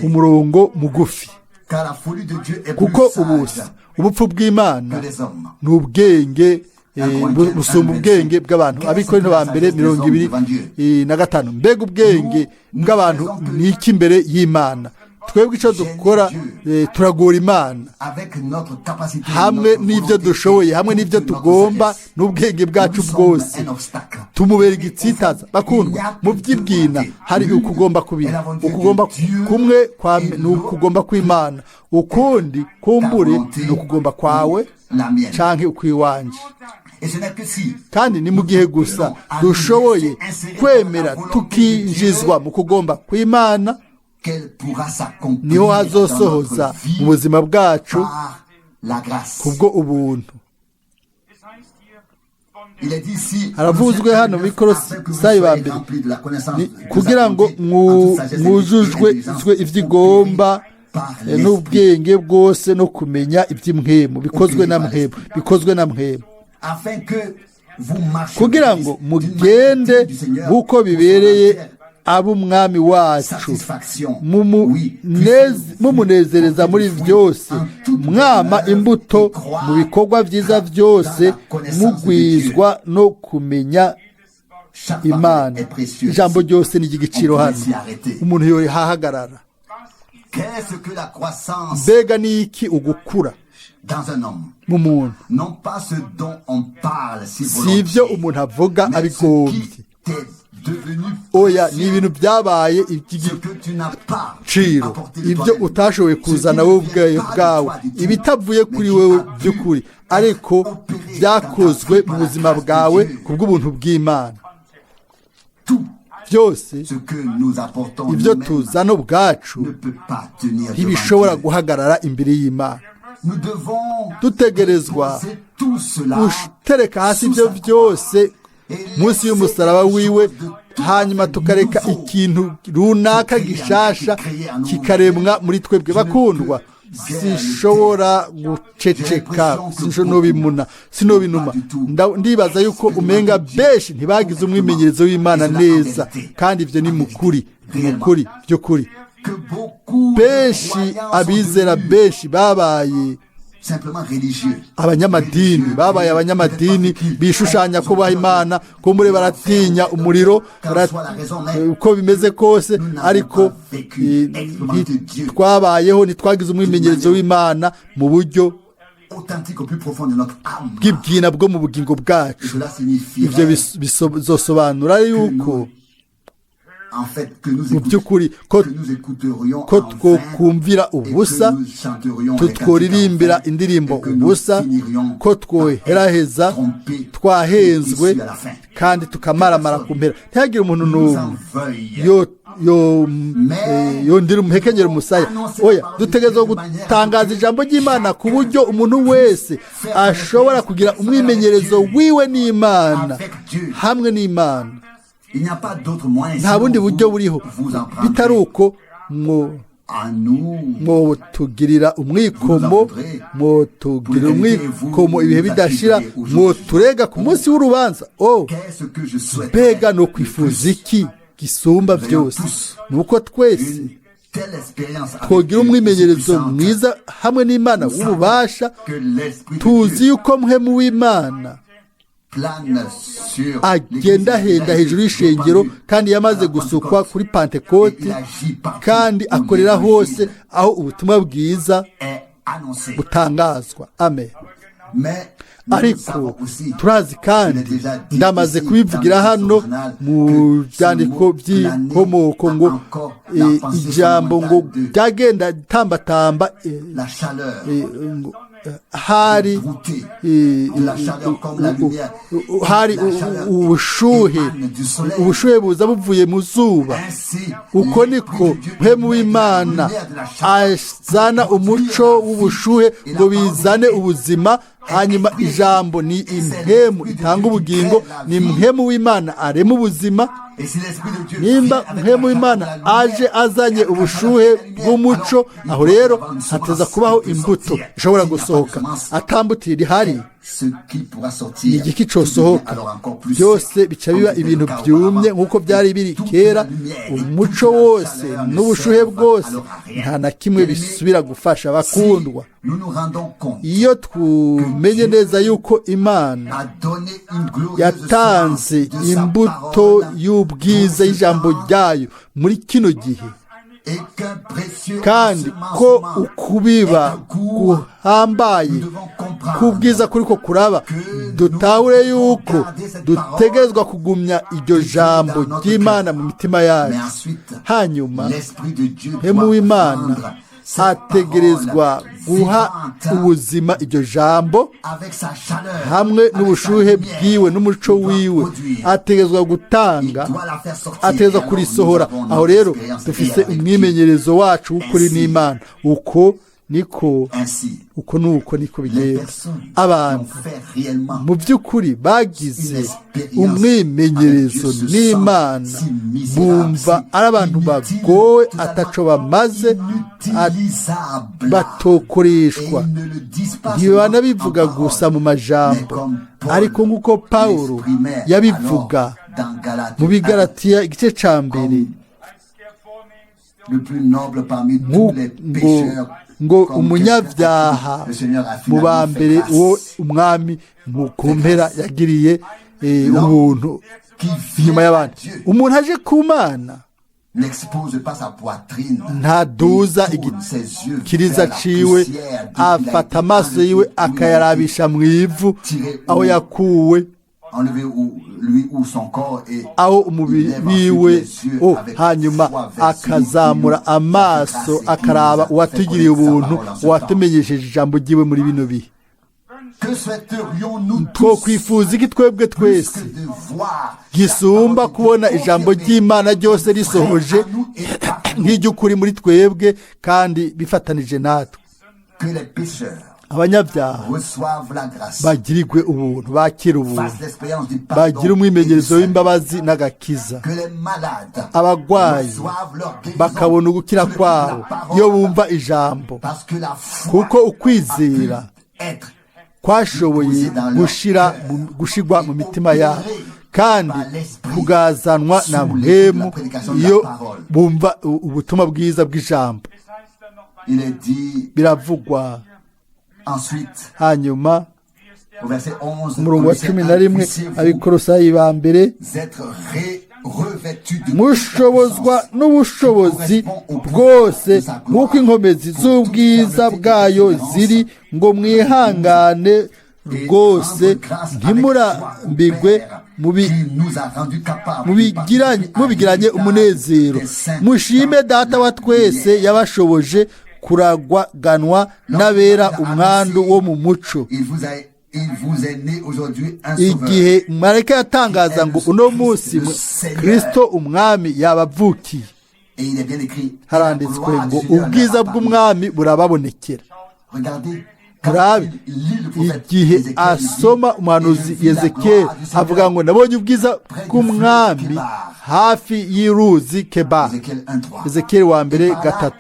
umurongo mugufi: kuko ubusa ubupfu bw'Imana ni ubwenge busumba ubwenge bw'abantu. Abikorinto ba mbere 25. Mbega ubwenge bw'abantu ni iki imbere y'Imana? Twebwe icyo dukora, turagora Imana hamwe n'ibyo dushoboye, hamwe n'ibyo tugomba, n'ubwenge bwacu bwose, tumubera igitsitaza. Bakundwa, mu by'ibwina hari ukugomba kubiri. Ukugomba kumwe ni ukugomba kw'Imana, ukundi kumbure ni ukugomba kwawe canke ukwiwanje. Kandi ni mu gihe gusa dushoboye kwemera tukinjizwa mu kugomba kw'Imana, niho hazosohoza mu buzima bwacu kubwo ubuntu. Haravuzwe hano muri Kolosayi ba mbere, kugira ngo mwuzujwe iby'igomba n'ubwenge bwose no kumenya iby'imwemu, bikozwe na mwemu, bikozwe na mwemu, kugira ngo mugende nk'uko bibereye ab'umwami wacu, mumunezereza muri byose, mwama imbuto mu bikorwa byiza byose, mugwizwa no kumenya Imana. Ijambo ryose ni iry'igiciro hano, umuntu yohahagarara. Mbega ni iki ugukura mu muntu? Si ibyo umuntu avuga abigombye, oya, ni ibintu byabaye iby'igiciro, ibyo utashoboye kuzana wowe ubwawe, ibitavuye kuri wowe by'ukuri, ariko byakozwe mu buzima bwawe kubw'ubuntu bw'Imana. Byose ibyo tuzana ubwacu ntibishobora guhagarara imbere y'Imana. Dutegerezwa gutereka hasi ibyo byose munsi y'umusaraba wiwe, hanyuma tukareka ikintu runaka gishasha kikaremwa muri twebwe. Bakundwa, sinshobora guceceka, sinobimuna, sinobinuma. Ndibaza yuko umenga benshi ntibagize umwimenyerezo w'Imana neza, kandi ibyo ni mukuri, mukuri by'ukuri. Que beaucoup de Benshi croyants sont abizera devenus benshi babaye simplement religieux. abanyamadini, babaye abanyamadini bishushanya ko baha Imana, ko muri baratinya umuriro, uko bimeze kose, ariko twabayeho ntitwagize umwimenyerezo w'Imana mu buryo Authentique au plus profond de notre âme. bw'ibwina bwo mu bugingo Et bwacu. cela signifie Ibyo bizosobanura yuko en fait que nous mu by'ukuri ko que nous écouterions ko en vain twokumvira et que ubusa, nous chanterions les cantiques en tutworirimbira vain, indirimbo et que nous ubusa, finirions ko par twoheraheza être trompés et twahenzwe déçus à la fin. kandi tukamaramara ku mpera, ntihagire umuntu Nous n'umwe en veuille. yo yo yondira umuhekenyera umusaya. Oya, dutegerezwa gutangaza ijambo ry'Imana ku buryo umuntu wese ashobora kugira umwimenyerezo wiwe n'Imana, hamwe n'Imana. Il n'y a pas d'autre moyen. Nta bundi Sinon, buryo vous, buriho vous en prendrez bitari uko mwo à nous. mwotugirira umwikomo, mwotugirira umwikomo ibihe bidashira, mwoturega ku munsi w'urubanza. Oh, Qu'est-ce que je souhaite mbega no kwifuza iki gisumba byose? Ni uko twese une telle expérience avec twogira Dieu umwimenyerezo puissante mwiza hamwe n'Imana w'ububasha. que l'Esprit de Tuzi Dieu yuko mpwemu w'Imana plane sur agenda henda hejuru y'ishengero, kandi yamaze gusukwa kuri Pantekoti, kandi akorera hose aho ubutumwa bwiza est annoncé. butangazwa. Amen. Mais nous Ariko savons aussi turazi kandi, ndamaze kubivugira hano mu byandiko by'inkomoko, ngo ijambo ngo ryagenda tambatamba la chaleur ngo, hari brouté eh, la chaleur comme la lumière hari la chaleur ubushuhe émane du soleil. Ubushuhe buza buvuye mu zuba. Ainsi, Uko l'Esprit niko de Dieu mpwemu met la w'Imana lumière de la chaleur azana umuco w'ubushuhe ngo bizane ubuzima. Hanyuma ijambo ni impwemu itanga ubugingo, ni impwemu w'Imana arema ubuzima. Et si l'Esprit de Dieu Nimba vient avec mpwemu la w'Imana chaleur de la aje lumière, azanye et avec la ubushuhe chaleur de la lumière, bw'umuco, alors, il aho doit y rero avoir une hateza semence kubaho qui peut imbuto sortir. ishobora S'il n'y a pas de gusohoka. semence, Atambuto irihari, ce qui pourra sortir, ni igiki tout devient cosohoka? alors encore plus Byose sec, bica comme biba c'était le ibintu cas byumye auparavant. nk'uko byari biri Toute kera. la lumière et Umuco toute la wose chaleur ne n'ubushuhe servent bwose alors à rien. nta na kimwe Bien-aimés, bisubira gufasha. si Bakundwa, nous nous rendons compte iyo tumenye neza yuko Imana a donné une glorieuse yatanze semence de sa imbuto parole y'ubwiza pour ce y'ijambo temps ryayo muri kino gihe, et qu'un précieux kandi ko ensemencement ukubiba est en cours, guhambaye nous devons comprendre k'ubwiza kuriko kuraba, dutahure yuko dutegerezwa kugumya iryo jambo ry'Imana mu mitima Mais yacu. ensuite, Hanyuma l'Esprit de Dieu mpwemu doit w'Imana rendre cette ategerezwa parole guha vivante ubuzima iryo jambo avec sa chaleur, hamwe avec sa n'ubushuhe lumière. bwiwe n'umuco Il doit wiwe. produire. Ategerezwa gutanga, Il doit la faire sortir. ategerezwa Et alors, kurisohora. nous avons Aho notre rero expérience dufise réelle avec umwimenyerezo wacu w'ukuri Ainsi. n'Imana. Uko niko Dieu. Ainsi, uko nuko niko les bigenda. personnes qui ont Abantu fait réellement mu by'ukuri bagize une expérience umwimenyerezo avec Dieu se n'Imana sentent si misérables, bumva si ari abantu inutiles, bagowe, totalement ataco bamaze, inutilisables. batokoreshwa. Et ils ne le disent pas Ntibanabivuga seulement en gusa parole, mu majambo, mais comme Paul ariko nk'uko Pawulo l'exprimait yabivuga alors dans Galates mu Bigaratiya igice ca mbere, comme le plus noble parmi tous les ngo pécheurs, ngo comme umunyabyaha quelqu'un à qui le Seigneur a mu finalement ba fait mbere grâce. uwo umwami mu ku mpera yagiriye ubuntu Qui inyuma vient à y'abandi. Dieu Umuntu aje ku Mana n'expose pas sa poitrine, ntaduza il tourne ses yeux igikiriza vers la ciwe, poussière d'où il a afata été amaso enlevé, yiwe d'où il a été akayarabisha mu ivu aho yakuwe, enlevé ou lui ou son corps et aho umubiri il lève ensuite wiwe les yeux oh, avec hanyuma foi vers celui akazamura qui nous a fait amaso grâce et qui akaraba nous a fait uwatugiriye connaître sa ubuntu, parole en ce temps. uwatumenyesheje ijambo ryiwe muri bino bihe. Que souhaiterions-nous tous Twokwifuza iki twebwe plus twese que de voir gisumba la parole de kubona Dieu ijambo confirmée ry'Imana ryose risohoje à nous et par nous, nk'iry'ukuri muri twebwe kandi bifatanije natwe? Que les pécheurs Abanyabyaha reçoivent la grâce, bagirirwe ubuntu, bakira ubuntu, fassent l'expérience du pardon bagira et du umwimenyerezo salut. w'imbabazi n'agakiza, Que les malades abarwayi reçoivent leur guérison bakabona ugukira sous le coup de kwabo la parole, iyo bumva ijambo, parce que la foi kuko ukwizera a pu être kwashoboye gushirwa mu mitima yabo, Kandi kugazanwa na mpemu iyo bumva ubutumwa bwiza bw'ijambo. Biravugwa hanyuma umurongo wa 11, Abikorosayi ba mbere: mushobozwa n'ubushobozi bwose nk'uko inkomezi z'ubwiza bwayo ziri, ngo mwihangane rwose ntimurambigwe, mubigiranye umunezero, mushime Data wa twese yabashoboje kuragwaganwa n'abera umwandu wo mu muco. Igihe marayika yatangaza ngo uno munsi Kristo umwami yabavukiye, haranditswe ngo ubwiza bw'umwami burababonekera. Murabe igihe asoma umuhanuzi Yezekeli avuga ngo nabonye ubwiza bw'umwami hafi y'uruzi Keba, Ezekiyeli wa mbere 3.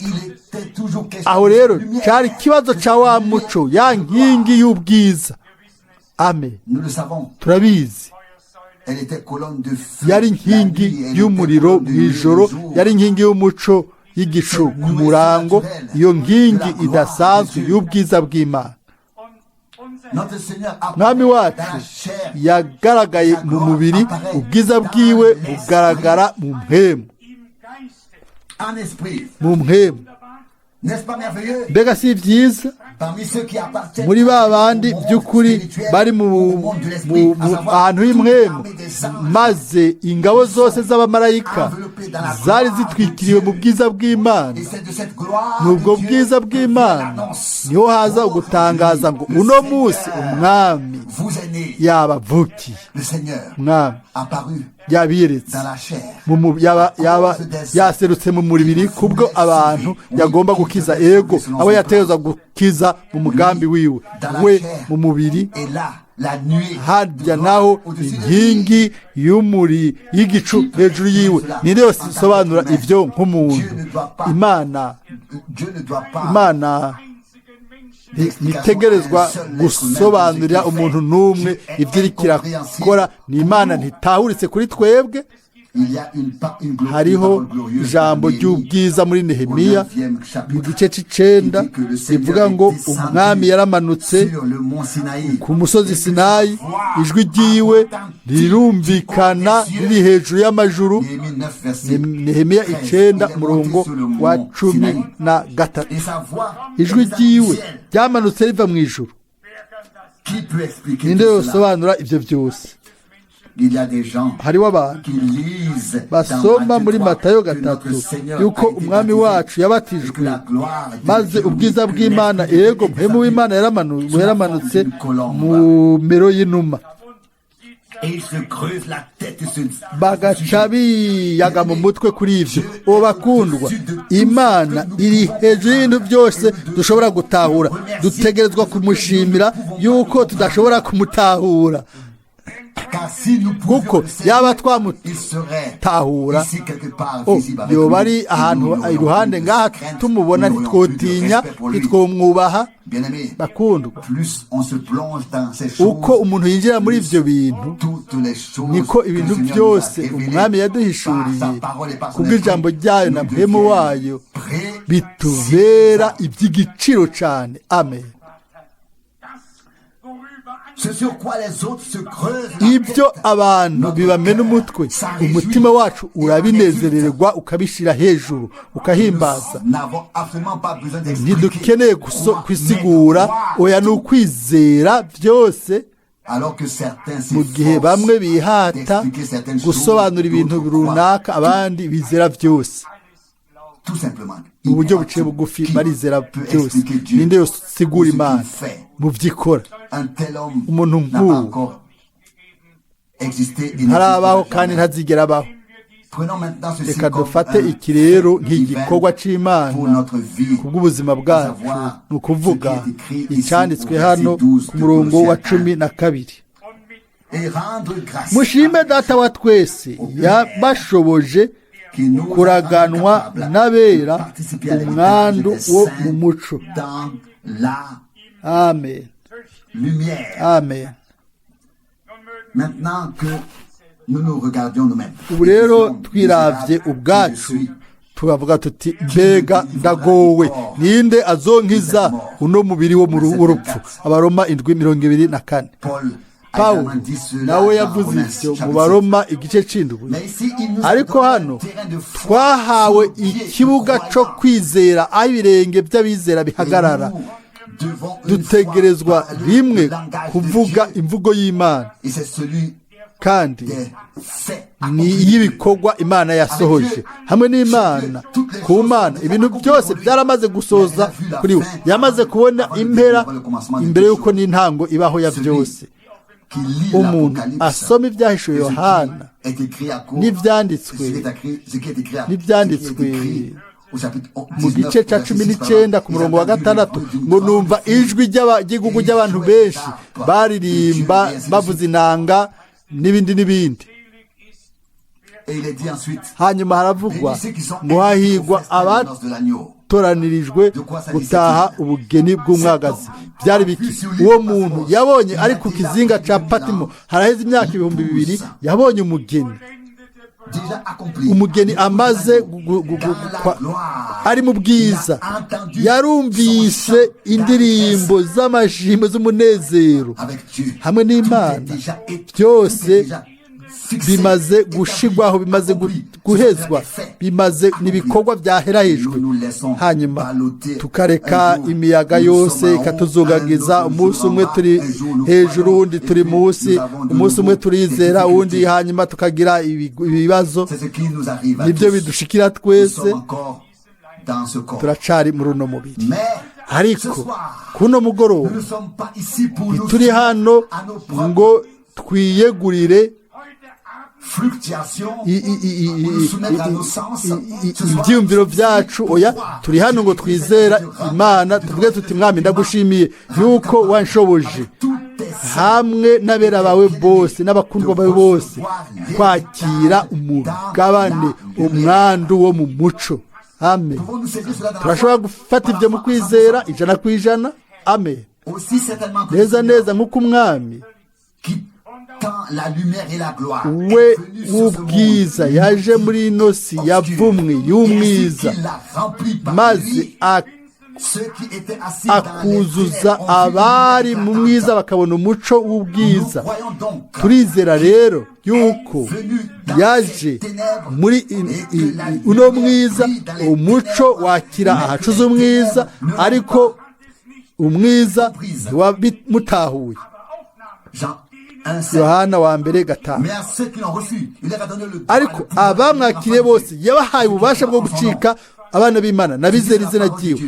Aho rero cyari ikibazo cya wa muco, ya nkingi y'ubwiza. Amen, turabizi. Yari inkingi y'umuriro mu ijoro, yari inkingi y'umuco y'igicu ku murango, iyo nkingi idasanzwe y'ubwiza bw'Imana. Mwami wacu yagaragaye mu mubiri, ubwiza bwiwe bugaragara mu mpemu, mu mpemu. Mbega si byiza? Muri ba bandi by'ukuri bari mu ahantu h'impwemu, maze ingabo zose z'abamarayika zari zitwikiriwe mu bwiza bw'Imana. N'ubwo bwiza bw'Imana niho haza ugutangaza ngo uno munsi umwami yabavukiye, umwami yabiyeretse, yaba yaserutse mu mubiri kubwo abantu yagomba gukiza, ego abo yategerezwa gukiza mu mugambi wiwe, we mu mubiri. Harya naho inkingi y'umuri y'igicu hejuru yiwe, ninde yose isobanura ibyo nk'umuntu? Imana, Imana ntitegerezwa gusobanurira umuntu n'umwe ibyo iri kirakora. Ni Imana ntitahuritse kuri twebwe. Hariho ijambo ry'ubwiza muri Nehemiya mu gice c'icenda rivuga ngo umwami yaramanutse ku musozi Sinayi, ijwi ryiwe rirumvikana riri hejuru y'amajuru. Nehemiya 9 umurongo wa 13. Ijwi ryiwe ryamanutse riva mu ijuru. Ninde yosobanura ibyo byose? Hariho abantu basoma muri Matayo 3 yuko umwami wacu yabatijwe, maze ubwiza bw'Imana, ego mpemu w'Imana yaramanutse mu mero y'inuma, bagaca biyaga mu mutwe kuri ibyo. Uwo bakundwa, Imana iri hejuru y'ibintu byose dushobora gutahura. Dutegerezwa kumushimira yuko tudashobora kumutahura, kuko yaba twamutahura yoba ari ahantu iruhande ngaha tumubona, ntitwotinya, ntitwomwubaha. Bakundwa, uko umuntu yinjira muri ibyo bintu, niko ibintu byose umwami yaduhishuriye kubw'ijambo ryayo na mpemu wayo bitubera iby'igiciro cyane. Amen. Ibyo abantu bibamena umutwe, umutima wacu urabinezererwa, ukabishyira hejuru, ukahimbaza. Ntidukeneye kwisigura, oya, ni ukwizera byose. Mu gihe bamwe bihata gusobanura ibintu runaka, abandi bizera byose mu buryo buciye bugufi, barizera byose. Ninde yosigura Imana mu byikora? Umuntu nk'uwo ntarabaho kandi ntazigera abaho. Reka dufate iki rero nk'igikorwa cy'Imana kubw'ubuzima bwacu, ni ukuvuga icyanditswe hano ku murongo wa 12: mushime Data wa twese yabashoboje kuraganwa n'abera umwandu wo mu muco. Amen, amen. Nous nous regardions nous-mêmes. Ubu rero twiravye ubwacu tukavuga tuti mbega ndagowe, ninde azonkiza uno mubiri wo mu w'urupfu? Abaroma 7:24. Paul a Pawulo également dit cela nawe dans yavuze Romains ivyo mu chapitre Baroma igice c'indwi. Mais ici, il nous a Ariko donné un hano terrain de foi twahawe sur le pied ikibuga de co croyants. kwizera, aho ibirenge by'abizera bihagarara. Et nous devons une Dutegerezwa fois parler rimwe le langage de kuvuga Dieu. imvugo y'Imana, Et c'est celui kandi des faits ni accomplis. iy'ibikorwa Imana yasohoje hamwe n'Imana. Ku Mana ibintu byose byaramaze gusoza kuri we, yamaze kubona impera imbere y'uko n'intango ibaho ya byose. Qui lit Umuntu l'Apocalypse, asoma ibyahishuwe et ce qui Yohana est écrit à court, n'ibyanditswe ce qui est écrit, ce qui est écrit à- n'ibyanditswe ce qui est écrit au chapitre mu 19, gice cya verset cumi 6, n'icyenda ku ils murongo wa entendirent le gatandatu bruit d'une ngo grande numva foule. ijwi ry'igugu ry'abantu benshi baririmba bavuza inanga n'ibindi n'ibindi. Et il est dit ensuite, Hanyuma haravugwa bénis ceux qui sont ngo invités au hahigwa festin de noces de l'agneau. abatoranirijwe gutaha ubugeni bw'umwagazi. Byari biki? Uwo muntu yabonye ari ku kizinga cya Patimo haraheze imyaka 2000, yabonye umugeni, Déjà accompli. umugeni amaze Dans la gloire. ari mu bwiza, yarumvise indirimbo z'amashimwe z'umunezero Avec Dieu. hamwe n'Imana. Tout est déjà et- Byose tout est déjà fixé, bimaze établi, gushigwaho, bimaze accompli. guhezwa, Ce sera fait. bimaze n'ibikorwa byaherahejwe. Nous nous laissons Hanyuma balloter tukareka un jour, imiyaga nous yose sommes en haut, ikatuzungagiza. un autre Umunsi jour umwe en bas, turi un jour nous hejuru, croyons, uwundi et turi puis munsi. nous avons de Umunsi umwe nouveau turizera, des uwundi difficultés. hanyuma tukagira ibibazo. C'est ce qui nous arrive à Nibyo tous. bidushikira Nous twese. sommes encore dans ce corps. Turacari muri uno mubiri. Mais ce Ariko soir, kuno mugoroba nous ne sommes pas ici pour nous ntituri hano à nos propres ngo twiyegurire fluctuations i- ou nous soumettre à nos sens. Ce soir, ibyiyumviro byacu. Oya, turi hano ngo twizera Imana, tuvuge tuti mwami ndagushimiye yuko wanshoboje tous tes saints hamwe n'abera bawe bose n'abakundwa bawe bose kwakira umugabane, umwandu wo mu muco. Amen. Pouvons-nous saisir cela dans la Turashobora foi? gufata ibyo mu kwizera 100%. Amen. Aussi certainement que Neza le Seigneur neza nk'uko umwami qui tend la lumière et la gloire we est venu sur ce w'ubwiza monde yaje muri ino si obscur. yavumwe Et ainsi y'umwiza, qu'il l'a rempli par maze lui, ceux qui étaient assis dans les akuzuza ténèbres ont vu une abari lumière mu éclatante. mwiza bakabona umuco w'ubwiza. Nous croyons donc Turizera rero yuko venu dans yaje ces ténèbres muri et que la uno lumière mwiza, brille dans les umuco ténèbres, wakira mais que ahacuze les umwiza, ténèbres ne l'ont ariko pas umwiza comprise. ntiwabimutahuye. Jean 1, 7. Yohana wa mbere 5. Mais à ceux qui l'ont reçu, il leur a donné le droit Ariko de pouvoir abamwakiriye devenir bose enfants de Dieu. yabahaye ububasha bwo gucika abana b'Imana n'abizera izina ryiwe.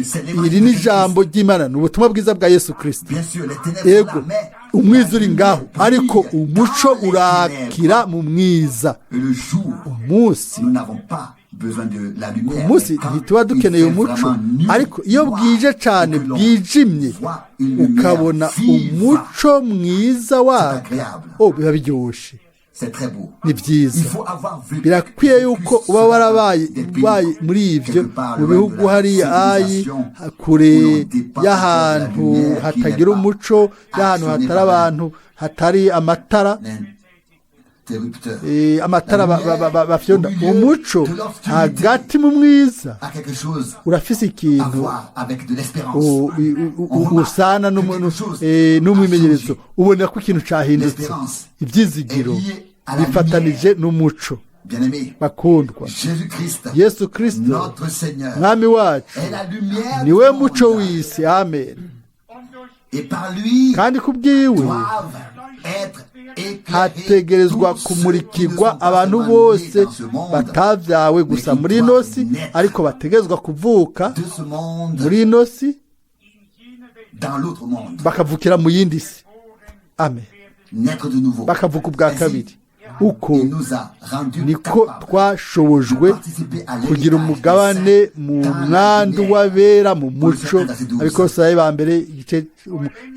Iri ni ijambo ry'Imana, ni ubutumwa bwiza bwa Yesu Kirisito. Bien sûr, les ténèbres sont Ego, là, mais umwiza la uri ngaho, lumière ariko brille umuco dans les urakira ténèbres. mu mwiza. Et le jour, Umunsi nous n'avons pas besoin de la lumière. umunsi Mais quand ntituba il dukeneye fait umuco, vraiment nuit, ariko iyo noir, bwije cyane et que l'on bwijimye voit une lumière ukabona vive, umuco mwiza waka, agréable. oh biba biryoshye. C'est très beau. Ni byiza. Il faut avoir vécu, Birakwiye yuko vécu uba cela warabaye dans des pays, ubaye muri ibyo quelque part mu loin de bihugu la hariya ayi civilisation, kure où l'on dépend encore de la y'ahantu lumière qui n'est hatagira pas umuco, y'ahantu actionnée hatari par abantu, hatari amatara, l'interrupteur. Amatara La lumière, bafyonda au milieu umuco de l'obscurité, hagati mu mwiza a quelque chose urafise à ikintu voir avec de l'espérance. On remarque usana que quelque chose n'umwimenyerezo. a changé. Ubona ko ikintu cahindutse. L'espérance Ibyizigiro est liée à la bifatanije n'umuco. Bien-aimé, Bakundwa, Jésus-Christ, Yesu Kristo notre Seigneur, mwami wacu est la lumière niwe du muco monde. w'isi. Amen. Et par lui Kandi kubwiwe doivent être éclairés hategerezwa tous ceux qui ne kumurikirwa sont pas abantu seulement nés bose dans ce monde, batavyawe mais gusa qui muri ino doivent si, naître ariko bategerezwa kuvuka de ce monde muri ino si dans l'autre monde, bakavukira mu yindi si. Amen. naître de nouveau. Bakavuka ubwa Ainsi, kabiri. Uko il nous a rendu niko capables twashobojwe de participer à kugira l'héritage umugabane des saints mu dans la mwandu lumière. w'abera mu muco. Colossiens 1, verset 12. Abikolosayi ba mbere igice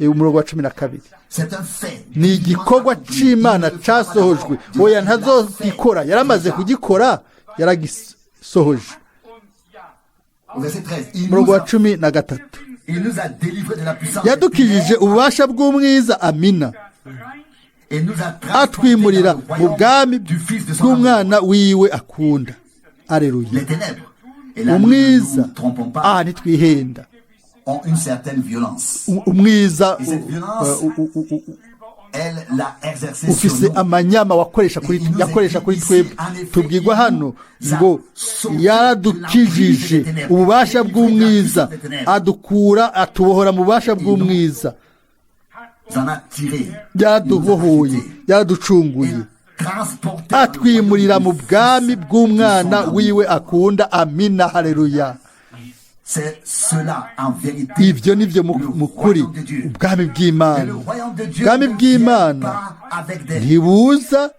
umurongo wa 12. C'est un fait. Ni igikorwa c'Imana casohojwe. Oya, ntazogikora, yaramaze kugikora, yaragisohoje. Au verset 13, il Umurongo nous wa a, 13. il nous a délivrés de la puissance des Yadukijije ténèbres ububasha bw'umwiza. Amina. Et nous a transportés Atwimurira dans le mu bwami royaume du Fils de son amour. bw'umwana wiwe akunda. Aleluya. Les ténèbres, et là nous ne Umwiza, nous trompons pas, aha ntitwihenda, ont une certaine violence. Umwiza Et cette violence, elle l'a exercée sur ufise nous. amanyama wakoresha kuri yakoresha kuri twebwe. Tubwirwa hano ngo yaradukijije ububasha bw'umwiza, adukura, atubohora mu bubasha bw'umwiza. Nous en a tiré. Yaradubohoye, yaraducunguye, Transporté atwimurira mu bwami bw'umwana wiwe akunda. Amina, haleluya. C'est cela en vérité. Ibyo ni byo mu kuri ubwami Et bw'Imana. le royaume de Dieu Ubwami ne vient bw'Imana pas avec des, ntibuza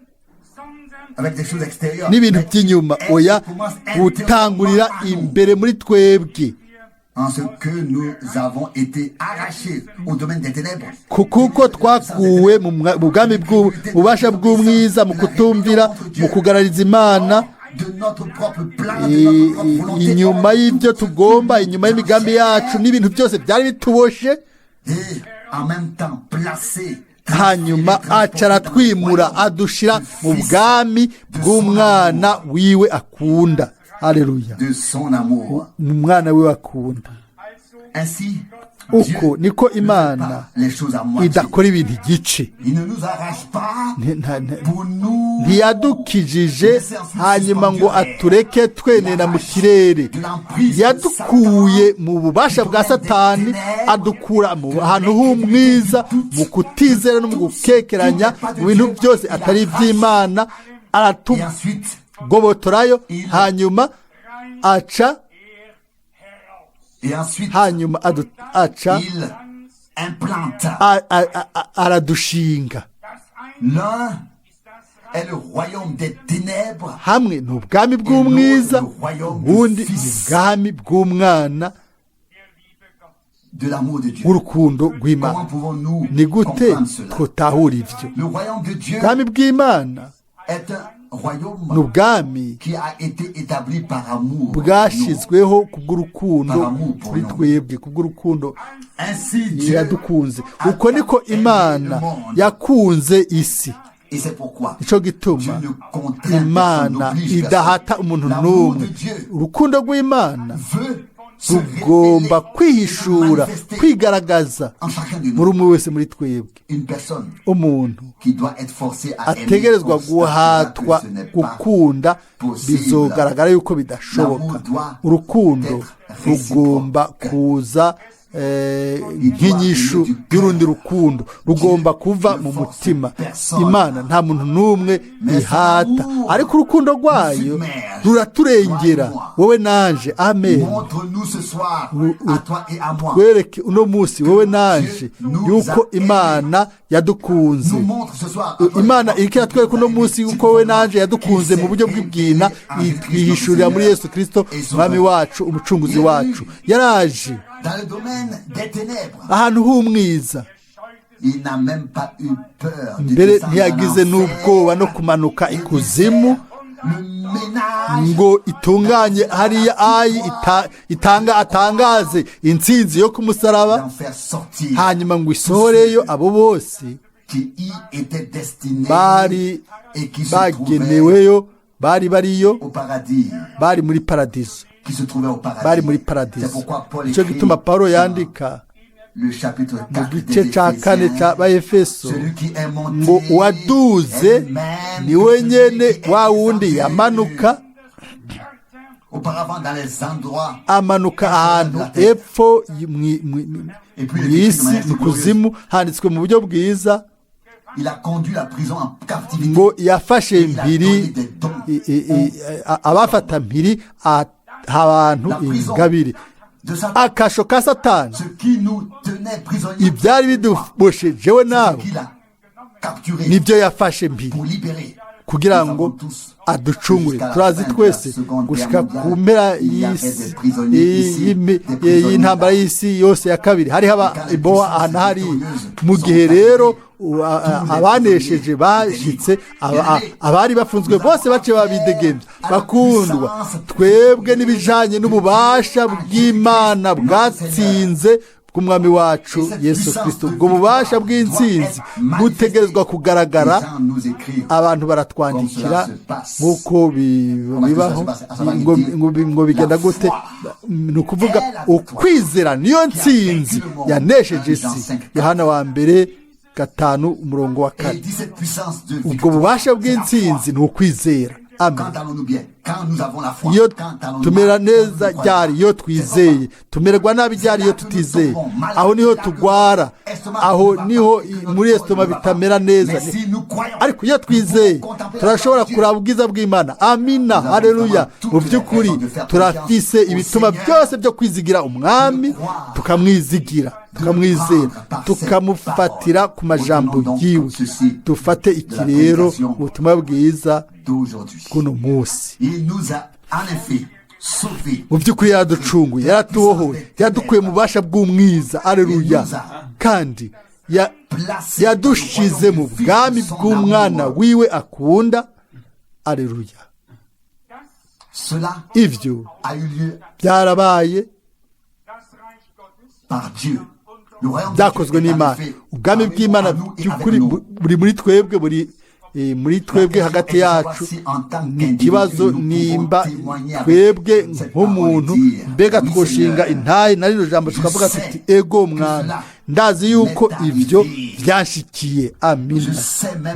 avec des choses extérieures. n'ibintu Mais by'inyuma, elle oya, commence butangurira intérieurement à nous. Imbere muri twebwe. En ce que nous avons été arrachés au domaine des ténèbres. Kuko twakuwe mu bwami bw'ububasha bw'umwiza, mu kutumvira, mu kugarariza Imana, De notre propre plan, de notre propre volonté. inyuma y'ibyo tugomba, inyuma y'imigambi yacu n'ibintu byose byari bituboshe. Et en même temps placé. Hanyuma aca aratwimura, adushira mu bwami bw'umwana wiwe akunda. Haleluya. De son amour. Mu mwana wiwe akunda. Ainsi, Uko Dieu niko ne fait Imana pas les choses à moitié. idakora ibintu igice. Il ne nous arrache pas pour nous Ntiyadukijije hanyuma ngo atureke twenena mu kirere. Yadukuye mu bubasha bwa Satani, adukura mu hantu h'umwiza, mu kutizera no mu gukekeranya, mu bintu byose atari iby'Imana, Et ensuite, aratugobotorayo, hanyuma aca et ensuite, hanyuma aca il implante. Aradushinga. L'un est le royaume des ténèbres, Hamwe ni ubwami bw'umwiza, ubundi ni ubwami bw'umwana de l'amour de Dieu. w'urukundo rw'Imana. Comment pouvons-nous Ni gute comprendre cela? twotahura ivyo? Le royaume de Dieu Ubwami bw'Imana est un royaume ni ubwami qui a été établi par amour. Nous. bwashyizweho kubw'urukundo kuri twebwe, kubw'urukundo Ainsi Dieu yadukunze. Uko niko Imana yakunze isi. Et c'est pourquoi Nico gituma Dieu ne contraint personne, Imana n'oblige idahata personne. umuntu L'amour n'umwe. de Dieu Urukundo rw'Imana veut se rugomba révéler, kwihishura, manifester kwigaragaza en chacun de muri nous. umwe wese muri twebwe. Une personne Umuntu qui doit être forcée à aimer ategerezwa constatera guhatwa que ce n'est pas gukunda possible. bizogaragara yuko bidashoboka. L'amour doit Urukundo être rugomba réciproque. Kuza nk'inyishu y'urundi rukundo, rugomba kuva mu mutima. Imana nta muntu n'umwe ihata, ariko urukundo rwayo ruraturengera, wowe nanje. Amen. Montre-nous ce soir, à toi et à moi. Twereke uno munsi, wowe nanje, yuko Imana yadukunze. Nous montre ce soir, à toi et à Imana moi, iriko iratwereka uno munsi yuko wowe nanje yadukunze mu buryo bw'ibwina, itwihishurira muri Yesu Kristo, Umwami wacu, Umucunguzi wacu. Yaraje dans le domaine des ténèbres. Ahantu h'umwiza. Il n'a même pas eu peur de Mbere descendre ntiyagize en n'ubwoba no enfer kumanuka et de ikuzimu faire le ménage ngo itunganye hariya ayi itanga atangaze intsinzi yo ku musaraba, d'en faire sortir hanyuma ngo isohoreyo abo bose qui y étaient destinés bari et qui se trouvaient bageneweyo, bari bariyo, au paradis, bari muri paradiso, qui se trouvaient au paradis. Bari muri C'est paradiso. pourquoi Paul Nicyo écrit gituma Pawulo dans yandika le chapitre mu 4 gice des cya kane Éphésiens, cya Baefeso celui qui est monté ngo uwaduze est le même ni que we celui nyene qui est wa wundi descendu yamanuka auparavant dans les endroits amanuka ahantu epfo mw'isi, mu kuzimu. Handitswe mu buryo bwiza Il a conduit la prison en captivité. Ngo yafashe mpiri abafata mpiri, aha abantu ingabire. De Satan, Akasho ka Satani, ce qui nous tenait prisonniers, ibyari biduboshe jewe nawe, ce qu'il a capturé nibyo yafashe mpiri pour libérer. Kugira ngo aducungure. Turazi twese gushika ku mpera y'isi y'intambara y'isi yose ya kabiri, hariho ibowa aha na hariya. Mu gihe rero abanesheje bashitse, abari bafunzwe bose baciye babidegembya. Bakundwa, twebwe n'ibijanye n'ububasha bw'Imana bwatsinze bw'umwami wacu Yesu Kristo. Ubwo bubasha bw'intsinzi butegerezwa kugaragara. Les gens nous écrivent. Abantu baratwandikira nk'uko bibaho, ngo bigenda gute. Ni ukuvuga ukwizera niyo ntsinzi yanesheje isi. Yohana wa mbere 5 umurongo wa Et 4. il dit cette puissance de Ubwo victoire, bubasha c'est la foi. bw'intsinzi ni ukwizera. Amen. Quand allons-nous bien? Quand nous avons la foi. Iyo Quand allons-nous tumera mal? Quand nous neza ne croyons ryari? pas. Iyo twizeye. Tumererwa nabi ryari? Iyo tutizeye. Aho niho tugwara, aho niho muri esitoma bitamera neza. Mais si nous croyons, Ariko iyo twizeye turashobora kuraba ubwiza bw'Imana. Amina, haleluya. Mu by'ukuri turafise ibituma byose byo kwizigira umwami, tukamwizigira, tukamwizera, tukamufatira ku majambo yiwe. Dufate iki rero, ubutumwa bwiza d'aujourd'hui. bw'uno munsi. Il nous a en effet sauvés. Mu by'ukuri yaraducunguye, yaratubohoye, yaradukuye mu bubasha bw'umwiza. Aleluya. Kandi Placés yadushize dans le mu royaume du Fils bwami de son bw'umwana amour. wiwe akunda. Aleluya. Cela Ivyo a eu lieu byarabaye, Das Reich Gottes par Dieu. Le royaume de byakozwe Dieu est en n'Imana. effet Ubwami parmi nous, bw'Imana en nous et by'ukuri avec nous. buri muri twebwe, buri muri twebwe hagati yacu. Ni ikibazo nimba twebwe nk'umuntu mbega twoshinga intahe na rino jambo, tukavuga tuti: "Ego mwami, ndazi yuko ibyo byanshikiye." Amina.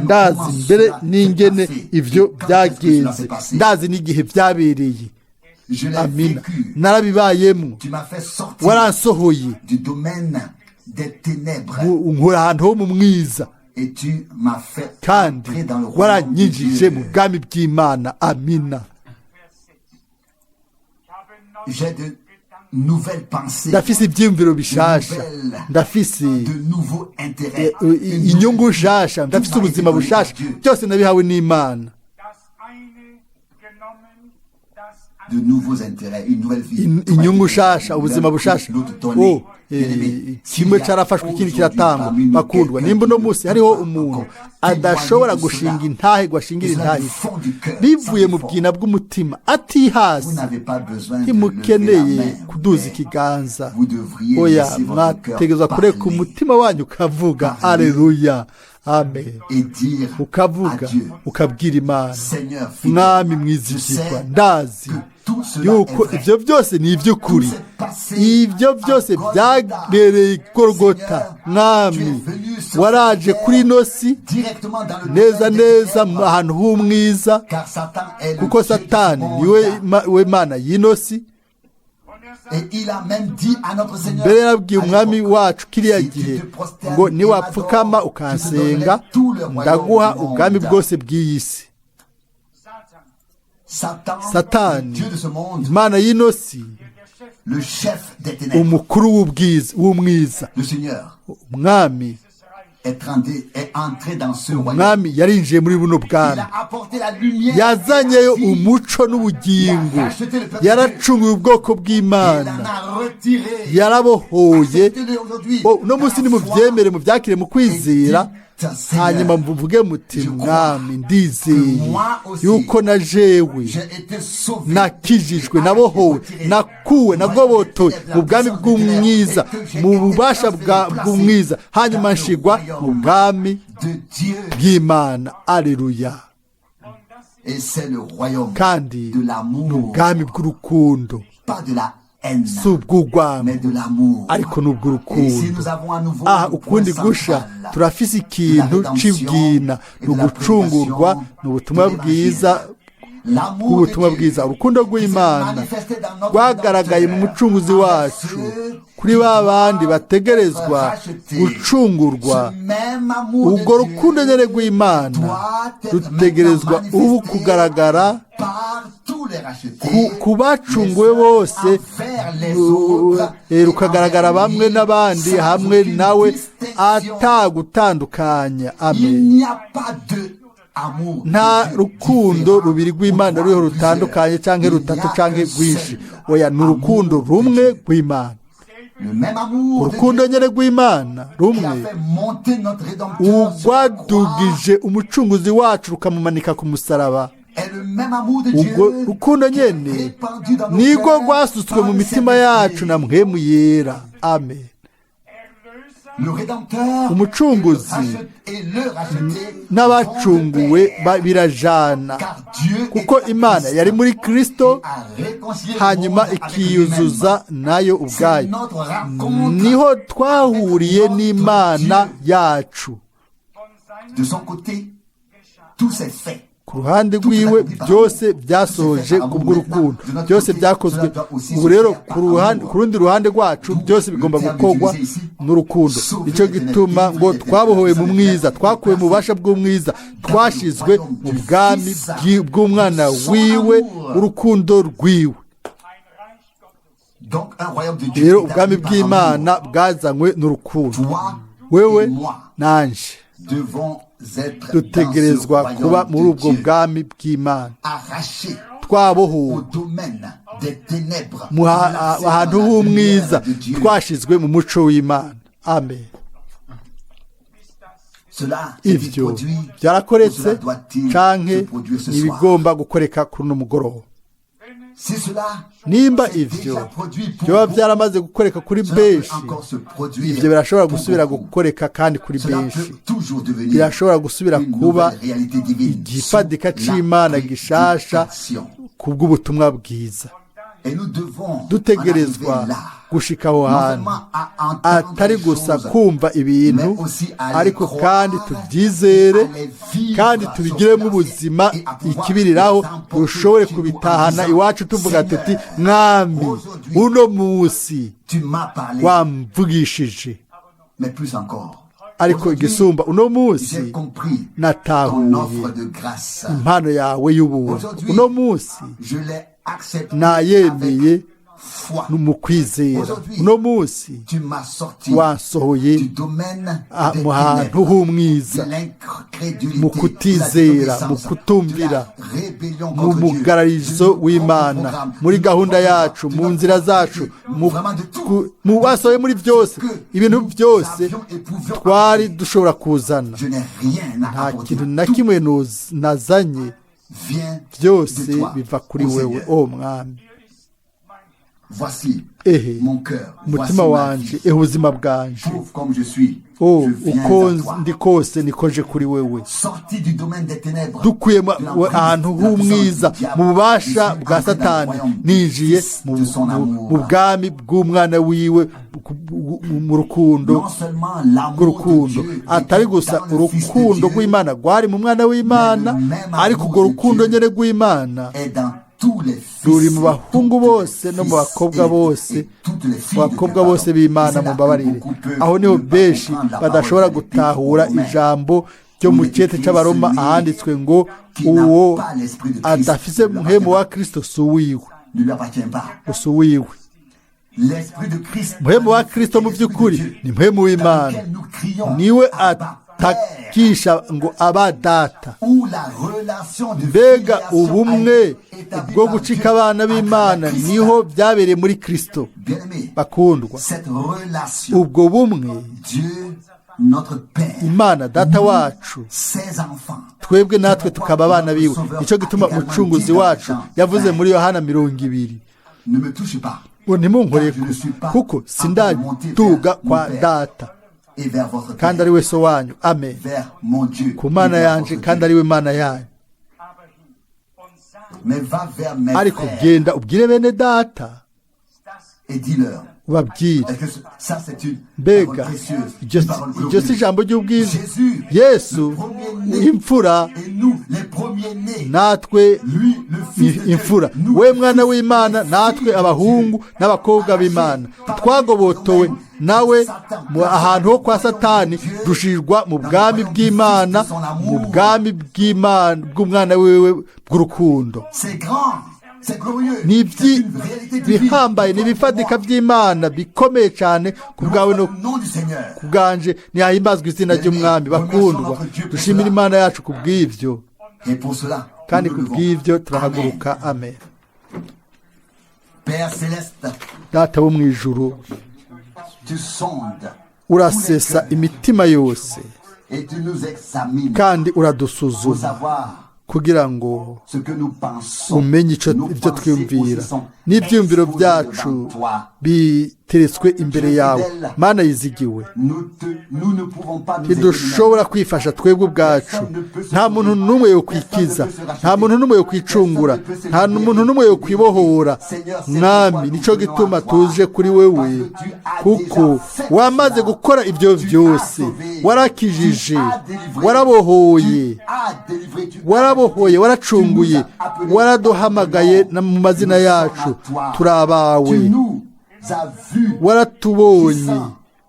Ndazi mbere n'ingene ibyo byagenze, ndazi n'igihe byabereye. Je l'ai Amina. vécu. Narabibayemwo. Tu m'as fait sortir Waransohoye du domaine des ténèbres unkura ahantu ho mu mwiza, et tu m'as fait kandi entrer dans le royaume de waranyinjije mu Dieu. bwami bw'Imana. Amina. Vers 6. Ich habe neue J'ai de nouvelles pensées, Ndafise ibyiyumviro bishasha, ndafise de nouveaux intérêts. inyungu nshasha, ndafise ubuzima bushasha. Byose nabihawe n'Imana. Das eine genommen, das De nouveaux intérêts, une nouvelle vie. Inyungu nshasha, ubuzima bushasha. Oh, kimwe carafashwe, ikindi kiratangwa. Bakundwa, nimba uno munsi hariho umuntu adashobora gushinga intahe ngo ashingire intahe bivuye mu bwina bw'umutima Vous atihasi, n'avez pas besoin de lever la ntimukeneye main, kuduza mais ikiganza. vous devriez Oya, laisser votre cœur mwategerezwa kureka parler umutima wanyu ukavuga. Aleluya, amen. et dire à Ukavuga, Dieu, ukabwira Imana: Seigneur fidèle, "Mwami je mwizigirwa, sais ndazi que tout cela yuko est vrai. ibyo byose ni iby'ukuri. Tout s'est passé Ibyo byose à Golgotha. byabereye i Golgota. Seigneur, Mwami, tu es venu sur waraje cette kuri terre ino si directement dans le neza domaine des neza mu ténèbres, ahantu h'umwiza, car Satan est le kuko dieu de ce Satani monde. niwe we Mana y'ino si." Und er sagt, Et il a même dit à notre Seigneur, Mbere yarabwiye à umwami l'époque, wacu kiriya si tu gihe te prosternes ngo: et "Niwapfukama m'adores, je te ukansenga, donnerai tout le royaume ndaguha du monde." ubwami bwose bw'iyi si." Satan, Satan, Satani, le dieu de ce monde, imana y'ino si, der Chef le chef des ténèbres, umukuru w'ubwiza w'umwiza, le Seigneur, umwami des Reiches, est entré dans ce royaume. Umwami yarinjiye muri buno Il bwami. a apporté la lumière. Yazanyeyo et la vie. umuco n'ubugingo, yaracunguye ubwoko Il bw'Imana, en a retiré. yarabohoye. Acceptez-le aujourd'hui. Oh, uno munsi Dans la foi, nimubyemere, mubyakire mu kwizera, hanyuma muvuge muti: "Mwami, ndizeye yuko na jewe j'ai été sauvé. nakijijwe, nabohowe, nakuwe, nagobotowe mu bwami bw'umwiza, mu bubasha bw'umwiza, hanyuma nshigwa mu bwami de Dieu. bw'Imana." Aleluya. Und das Et c'est le royaume Kandi de ni l'amour, ubwami bw'urukundo, pas de la haine, si ubw'urwango, mais de l'amour. ariko ni Et ici, ubw'urukundo. nous avons à nouveau Aha le point ukundi gusha central turafise ikintu c'ibwina, ni ugucungurwa, ni ubutumwa bwiza L'amour bw'ubutumwa de Dieu bwiza. Urukundo qui s'est rw'Imana manifesté dans notre rwagaragaye mu Rédempteur mucunguzi envers wacu ceux kuri qui ba bandi doivent bategerezwa être rachetés. gucungurwa. Ce même amour de Urwo Dieu rukundo nyene rw'Imana doit être rutegerezwa maintenant ubu manifesté kugaragara par tous les rachetés, ku bacunguwe les uns bose, envers les autres et rukagaragara envers bamwe lui, n'abandi sans hamwe aucune nawe distinction. atagutandukanya. Il Amen. n'y a pas de amour Nta de Dieu rukundo différent rubiri rw'Imana ou ruriho trois, rutandukanye plusieurs. canke Il n'y a rutatu canke qu'un rwinshi. seul Oya, ni urukundo amour de rumwe Dieu. rw'Imana. Le même amour de Urukundo Dieu nyene rw'Imana qui a rumwe fait monter notre Rédempteur sur la croix urwadugije umucunguzi wacu rukamumanika ku musaraba, est le même amour de ubwo Dieu rukundo qui est nyene répandu dans nos nirwo cœurs rwasutswe par mu le mitima Saint-Esprit. yacu na mpwemu yera. Amen. Umucunguzi n'abacunguwe birajana, kuko Imana yari muri Kristo, hanyuma ikiyuzuza nayo ubwayo. Niho twahuriye n'Imana yacu. Ku ruhande rwiwe byose byasohoje kubw'urukundo, byose byakozwe. Ubu rero ku rundi ruhande rwacu byose bigomba gukorwa n'urukundo. Nicyo gituma ngo twabohowe mu mwiza, twakuwe mu bubasha bw'umwiza, twashyizwe mu bwami bw'umwana wiwe, urukundo rwiwe. Rero ubwami bw'Imana bwazanywe n'urukundo. Wewe nanje dutegerezwa kuba muri ubwo bwami bw'Imana, twabohowe ahantu h'umwiza, twashyizwe mu muco w'Imana. Amen. Ibyo byarakoretse canke ibigomba gukoreka kuri uno mugoroba. Nimba ivyo byoba byaramaze gukoreka kuri benshi, ibyo birashobora gusubira gukoreka kandi kuri benshi. Birashobora gusubira kuba igifatika c'Imana gishasha kubw'ubutumwa bwiza. Dutegerezwa gushika aho hantu, atari gusa kumva ibintu, ariko kandi tubyizere kandi tubigiremo ubuzima ikibiriraho, dushobore kubitahana iwacu tuvuga tuti: Mwami, uno munsi wamvugishije. Ariko igisumba, uno munsi natahuye impano yawe y'ubuntu. Uno munsi nayemeye mu kwizera. Uno munsi wansohoye mu hantu h'umwiza, mu kutizera, mu kutumvira, mu mugararizo w'Imana, muri gahunda yacu, mu nzira zacu, mu basohoye muri byose, ibintu byose twari dushobora kuzana. Nta kintu na kimwe nazanye, byose biva kuri wewe, o Mwami. Ehe umutima wanje, ehe ubuzima bwanje, o uko ndi kose nikoje kuri wewe. Dukuye ahantu h'umwiza, mu bubasha bwa Satani, ninjiye mu bwami bw'umwana wiwe, mu rukundo rw'urukundo. Atari gusa urukundo rw'Imana rwari mu mwana w'Imana, ariko urwo rukundo nyine rw'Imana ruri mu bahungu bose no mu bakobwa bose, mu bakobwa bose b'Imana. Mumbabarire, aho niho benshi badashobora gutahura ijambo ryo mu cyete cy'Abaroma, ahanditswe ngo: uwo adafise muhemu wa Kristo si uwiwe, si uwiwe. Muhemu wa Kristo mu by'ukuri ni muhemu w'Imana, niwe atakisha ngo aba data. Mbega ubumwe bwo gucika abana b'Imana niho byabereye muri Kristo. Bakundwa, ubwo bumwe Imana data wacu, twebwe natwe tukaba abana biwe. Nicyo gituma umucunguzi wacu yavuze muri Yohana 20 ngo: ntimunkoreko, kuko sindaduga kwa data, kandi ari we so wanyu. Amen. Ku Mana yanje kandi ari we Mana yanyu. Ariko genda ubwire bene data, ubabwire. Mbega iryo si ijambo ry'ubwiza! Yesu imfura, natwe imfura, we mwana w'Imana, natwe abahungu n'abakobwa b'Imana, twagobotowe nawe ahantu ho kwa Satani, dushirwa mu bwami bw'Imana, mu bwami bw'Imana bw'umwana wiwe bw'urukundo. Ni bihambaye, ni ibifatika by'Imana bikomeye cyane ku bwawe no ku bwanje. Ntihahimbazwa izina ry'Umwami. Bakundwa, dushimire Imana yacu ku bw'ibyo, kandi ku bw'ibyo turahaguruka. Amen. Data wo mu ijuru, urasesa imitima yose kandi uradusuzuma kugira ngo umenye ibyo twiyumvira, n'ibyiyumviro byacu Biteretswe imbere yawe, Mana yizigiwe. Nous, nous ne pouvons pas nous aider nous-mêmes. Ntidushobora kwifasha twebwe ubwacu. Nta muntu n'umwe yokwikiza, nta muntu n'umwe yokwicungura, nta muntu n'umwe yokwibohora. Mwami, nicyo gituma tuje kuri wewe, kuko wamaze gukora ibyo byose. Warakijije, warabohoye, warabohoye, waracunguye, waraduhamagaye mu mazina yacu, turi abawe. Tu nous as vus Waratubonye,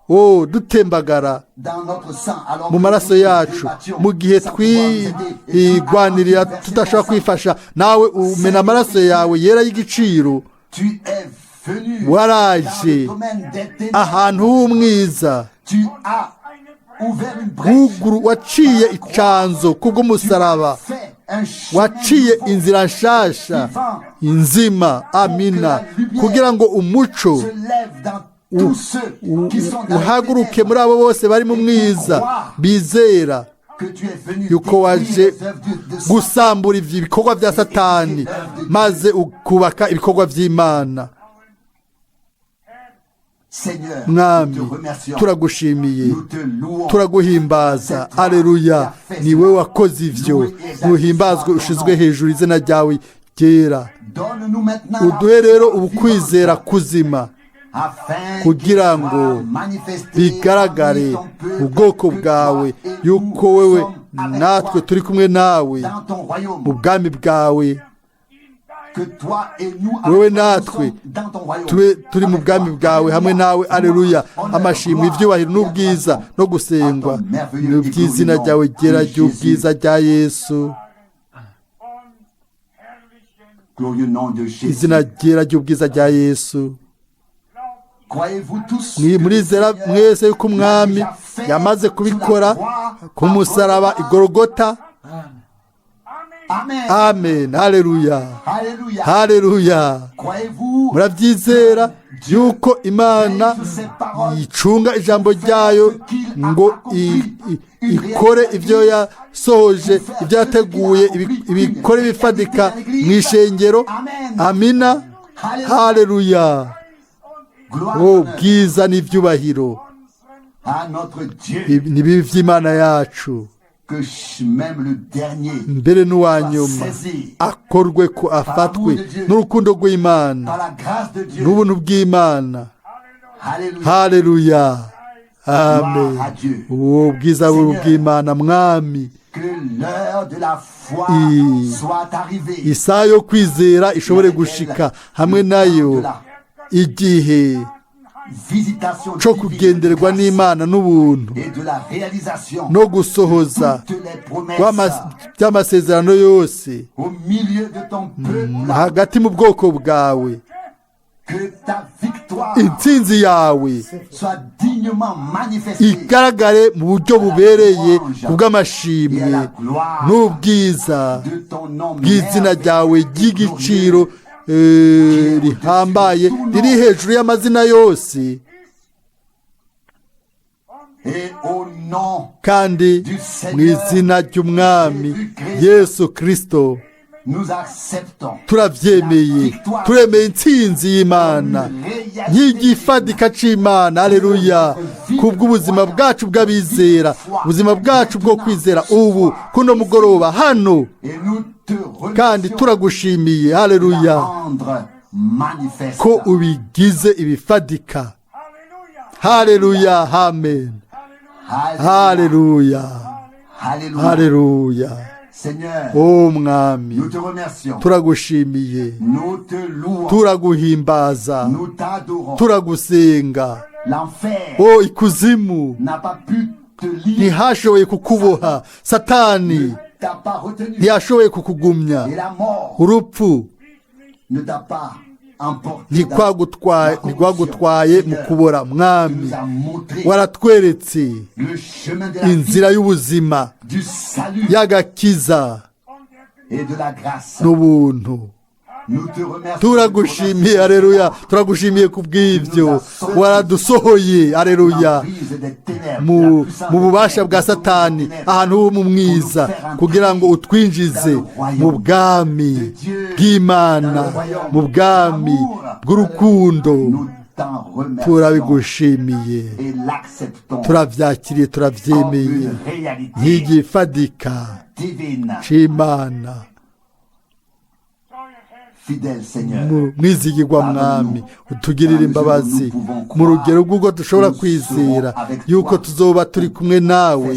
oh, dutembagara dans notre sang alors mu que maraso nous yacu, débattions mu gihe sans pouvoir nous aider. Et tu as twigwanirira versé ton tudashobora sang. kwifasha, nawe umena amaraso yawe yera y'igiciro. Tu es venu Waraje dans le domaine des ténèbres. ahantu h'umwiza. Tu as ouvert une brèche. Wuguru waciye icanzo kubw'umusaraba. Fait un chemin Waciye nouveau. inzira nshasha inzima, amina, kugira ngo umuco Se lève dans tous ceux qui sont dans les uhaguruke ténèbres. muri abo bose bari mu mwiza bizera Que tu es venu yuko détruire waje les œuvres de Satan. gusambura ivyo ibikorwa vya Satani, maze ukubaka ibikorwa vy'Imana. Seigneur, nous Mwami, te remercions. turagushimiye, Nous te louons. turaguhimbaza, aleluya. Ni wowe wakoze ivyo, ntuhimbazwe, ushizwe hejuru izina ryawe ryera. Donne-nous maintenant Uduhe la rero foi ubukwizera vivante, kuzima, afin kugira qu'il ngo soit manifesté bigaragare parmi ton peuple ubwoko que bwawe toi et yuko nous wewe sommes avec natwe toi turi kumwe nawe dans ton royaume. mu bwami bwawe. Que toi et nous Wewe avec toi, nous natwe sommes dans ton royaume. tube turi mu Avec bwami toi. bwawe hamwe nawe, aleluya. Honneur, Amashimwe, gloire ibyubahiro et n'ubwiza adoration no gusengwa à ton merveilleux ni et by'izina glorieux ryawe nom ryera de ry'ubwiza rya Yesu. Und herrlichen Glorieux nom de Jésus. Izina ryera ry'ubwiza rya Yesu. Croyez-vous tous Ni que le murizera Seigneur mwese yuko l'a umwami déjà fait yamaze sur la kubikora croix ku à musaraba Golgotha? Igorogota? Amen. Amen, haleluya. Alléluia. Haleluya. Croyez-vous Murabyizera yuko Imana icunga ijambo ryayo ngo ikore ibyo yasohoje, ibyo yateguye, ibikore bifatika mu ishengero? Amina, haleluya. gloire O et honneur bwiza n'ibyubahiro à notre Dieu, ni bibi by'Imana yacu, que même le dernier mbere n'uwa soit nyuma saisi akorwe ko afatwe n'urukundo rw'Imana, par la grâce de Dieu. n'ubuntu bw'Imana. Alléluia. Haleluya, amen. Gloire à Dieu. Uwo bwiza bw'Imana, Mwami, Que l'heure de la foi soit arrivée. isaha yo kwizera ishobore gushika, hamwe nayo igihe Visitation cyo divine kugenderwa de grâce n'Imana n'ubuntu et de la réalisation no gusohoza toutes les promesses by'amasezerano yose au milieu de ton peuple. hagati mu bwoko bwawe. Que ta victoire Intsinzi yawe soit dignement manifestée igaragare mu buryo bubereye ku bw'amashimwe n'ubwiza de ton nom bw'izina merveilleux ryawe et ry'igiciro glorieux. rihambaye riri hejuru y'amazina yose. Et au nom Kandi mu izina ry'Umwami Yesu Kirisito nous acceptons turabyemeye, turemeye intsinzi y'Imana nk'igifadika c'Imana, aleluya, kubw'ubuzima bwacu bw'abizera, ubuzima bwacu bwo kwizera ubu kuno mugoroba hano. Et nous te Kandi remercions turagushimiye, de la haleluya, rendre manifeste. ko ubigize ibifadika. Haleluya, amen. Alléluia. Haleluya. Alléluia. Haleluya. Seigneur, O Mwami, nous te remercions. turagushimiye, Nous te louons. turaguhimbaza, Nous t'adorons. turagusenga. L'enfer O ikuzimu n'a pas pu te lier, ntihashoboye kukuboha, Satani t'a pas retenu. ntiyashoboye kukugumya. Et la mort Urupfu ne t'a pas emporté dans ntikwagutwaye, la corruption. ntirwagutwaye mu Seigneur, kubora. tu Mwami, nous as montré waratweretse le chemin de la vie, inzira y'ubuzima, du salut y'agakiza et de la grâce. n'ubuntu. Nous te remercions. Turagushimiye, aleluya, turagushimiye ku bw'ibyo waradusohoye, aleluya, L'emprise des ténèbres, mu la puissance mu des bubasha ténèbres, bwa Satani, ahantu ho mu mwiza, kugira ngo utwinjize mu bwami bw'Imana, mu bwami bw'urukundo. Nous t'en remercions Turabigushimiye, et l'acceptons turabyakiriye, comme turabyemeye une réalité nk'igifatika divine. c'Imana. Treuer Herr, Fidèle Seigneur, Mwizigirwa mwami, utugirire imbabazi mu rugero rw'ubwo dushobora kwizera yuko tuzoba turi kumwe nawe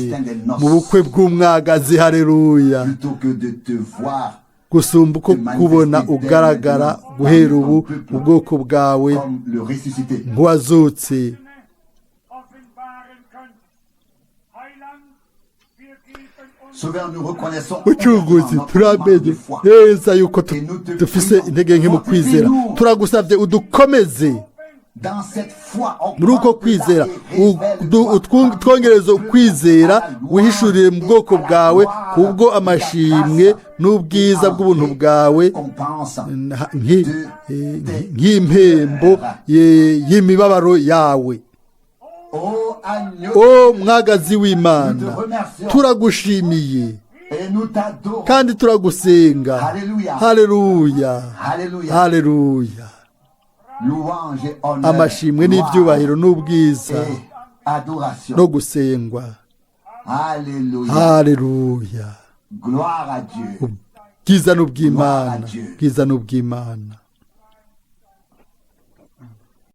mu bukwe bw'umwagazi. Hareruya! plutôt que de te voir Gusumba uko kubona ugaragara guhera ubu mu bwoko bwawe comme le ressuscité. nk'uwazutse. Offenbaren könnt. Heiland, wir geben uns Sauveur, nous reconnaissons Mucunguzi, ouvertement notre manque turamenye de foi. neza yuko dufise intege nke mu kwizera. Turagusabye udukomeze Dans cette foi, muri uko kwizera, twongereze ukwizera, wihishurire mu bwoko bwawe kubwo amashimwe n'ubwiza bw'ubuntu bwawe récompense nk'impembo y'imibabaro yawe. Ô agneau, O mwagazi w'Imana, turagushimiye et nous t'adorons. kandi turagusenga. Haleluya. Haleluya! Alléluia. Haleluya! Louange et honneur, Amashimwe gloire n'ibyubahiro n'ubwiza et adoration. no gusengwa. Alléluia. Haleluya! Gloire à Dieu. Ubwiza n'ubw'Imana, ubwiza n'ubw'Imana.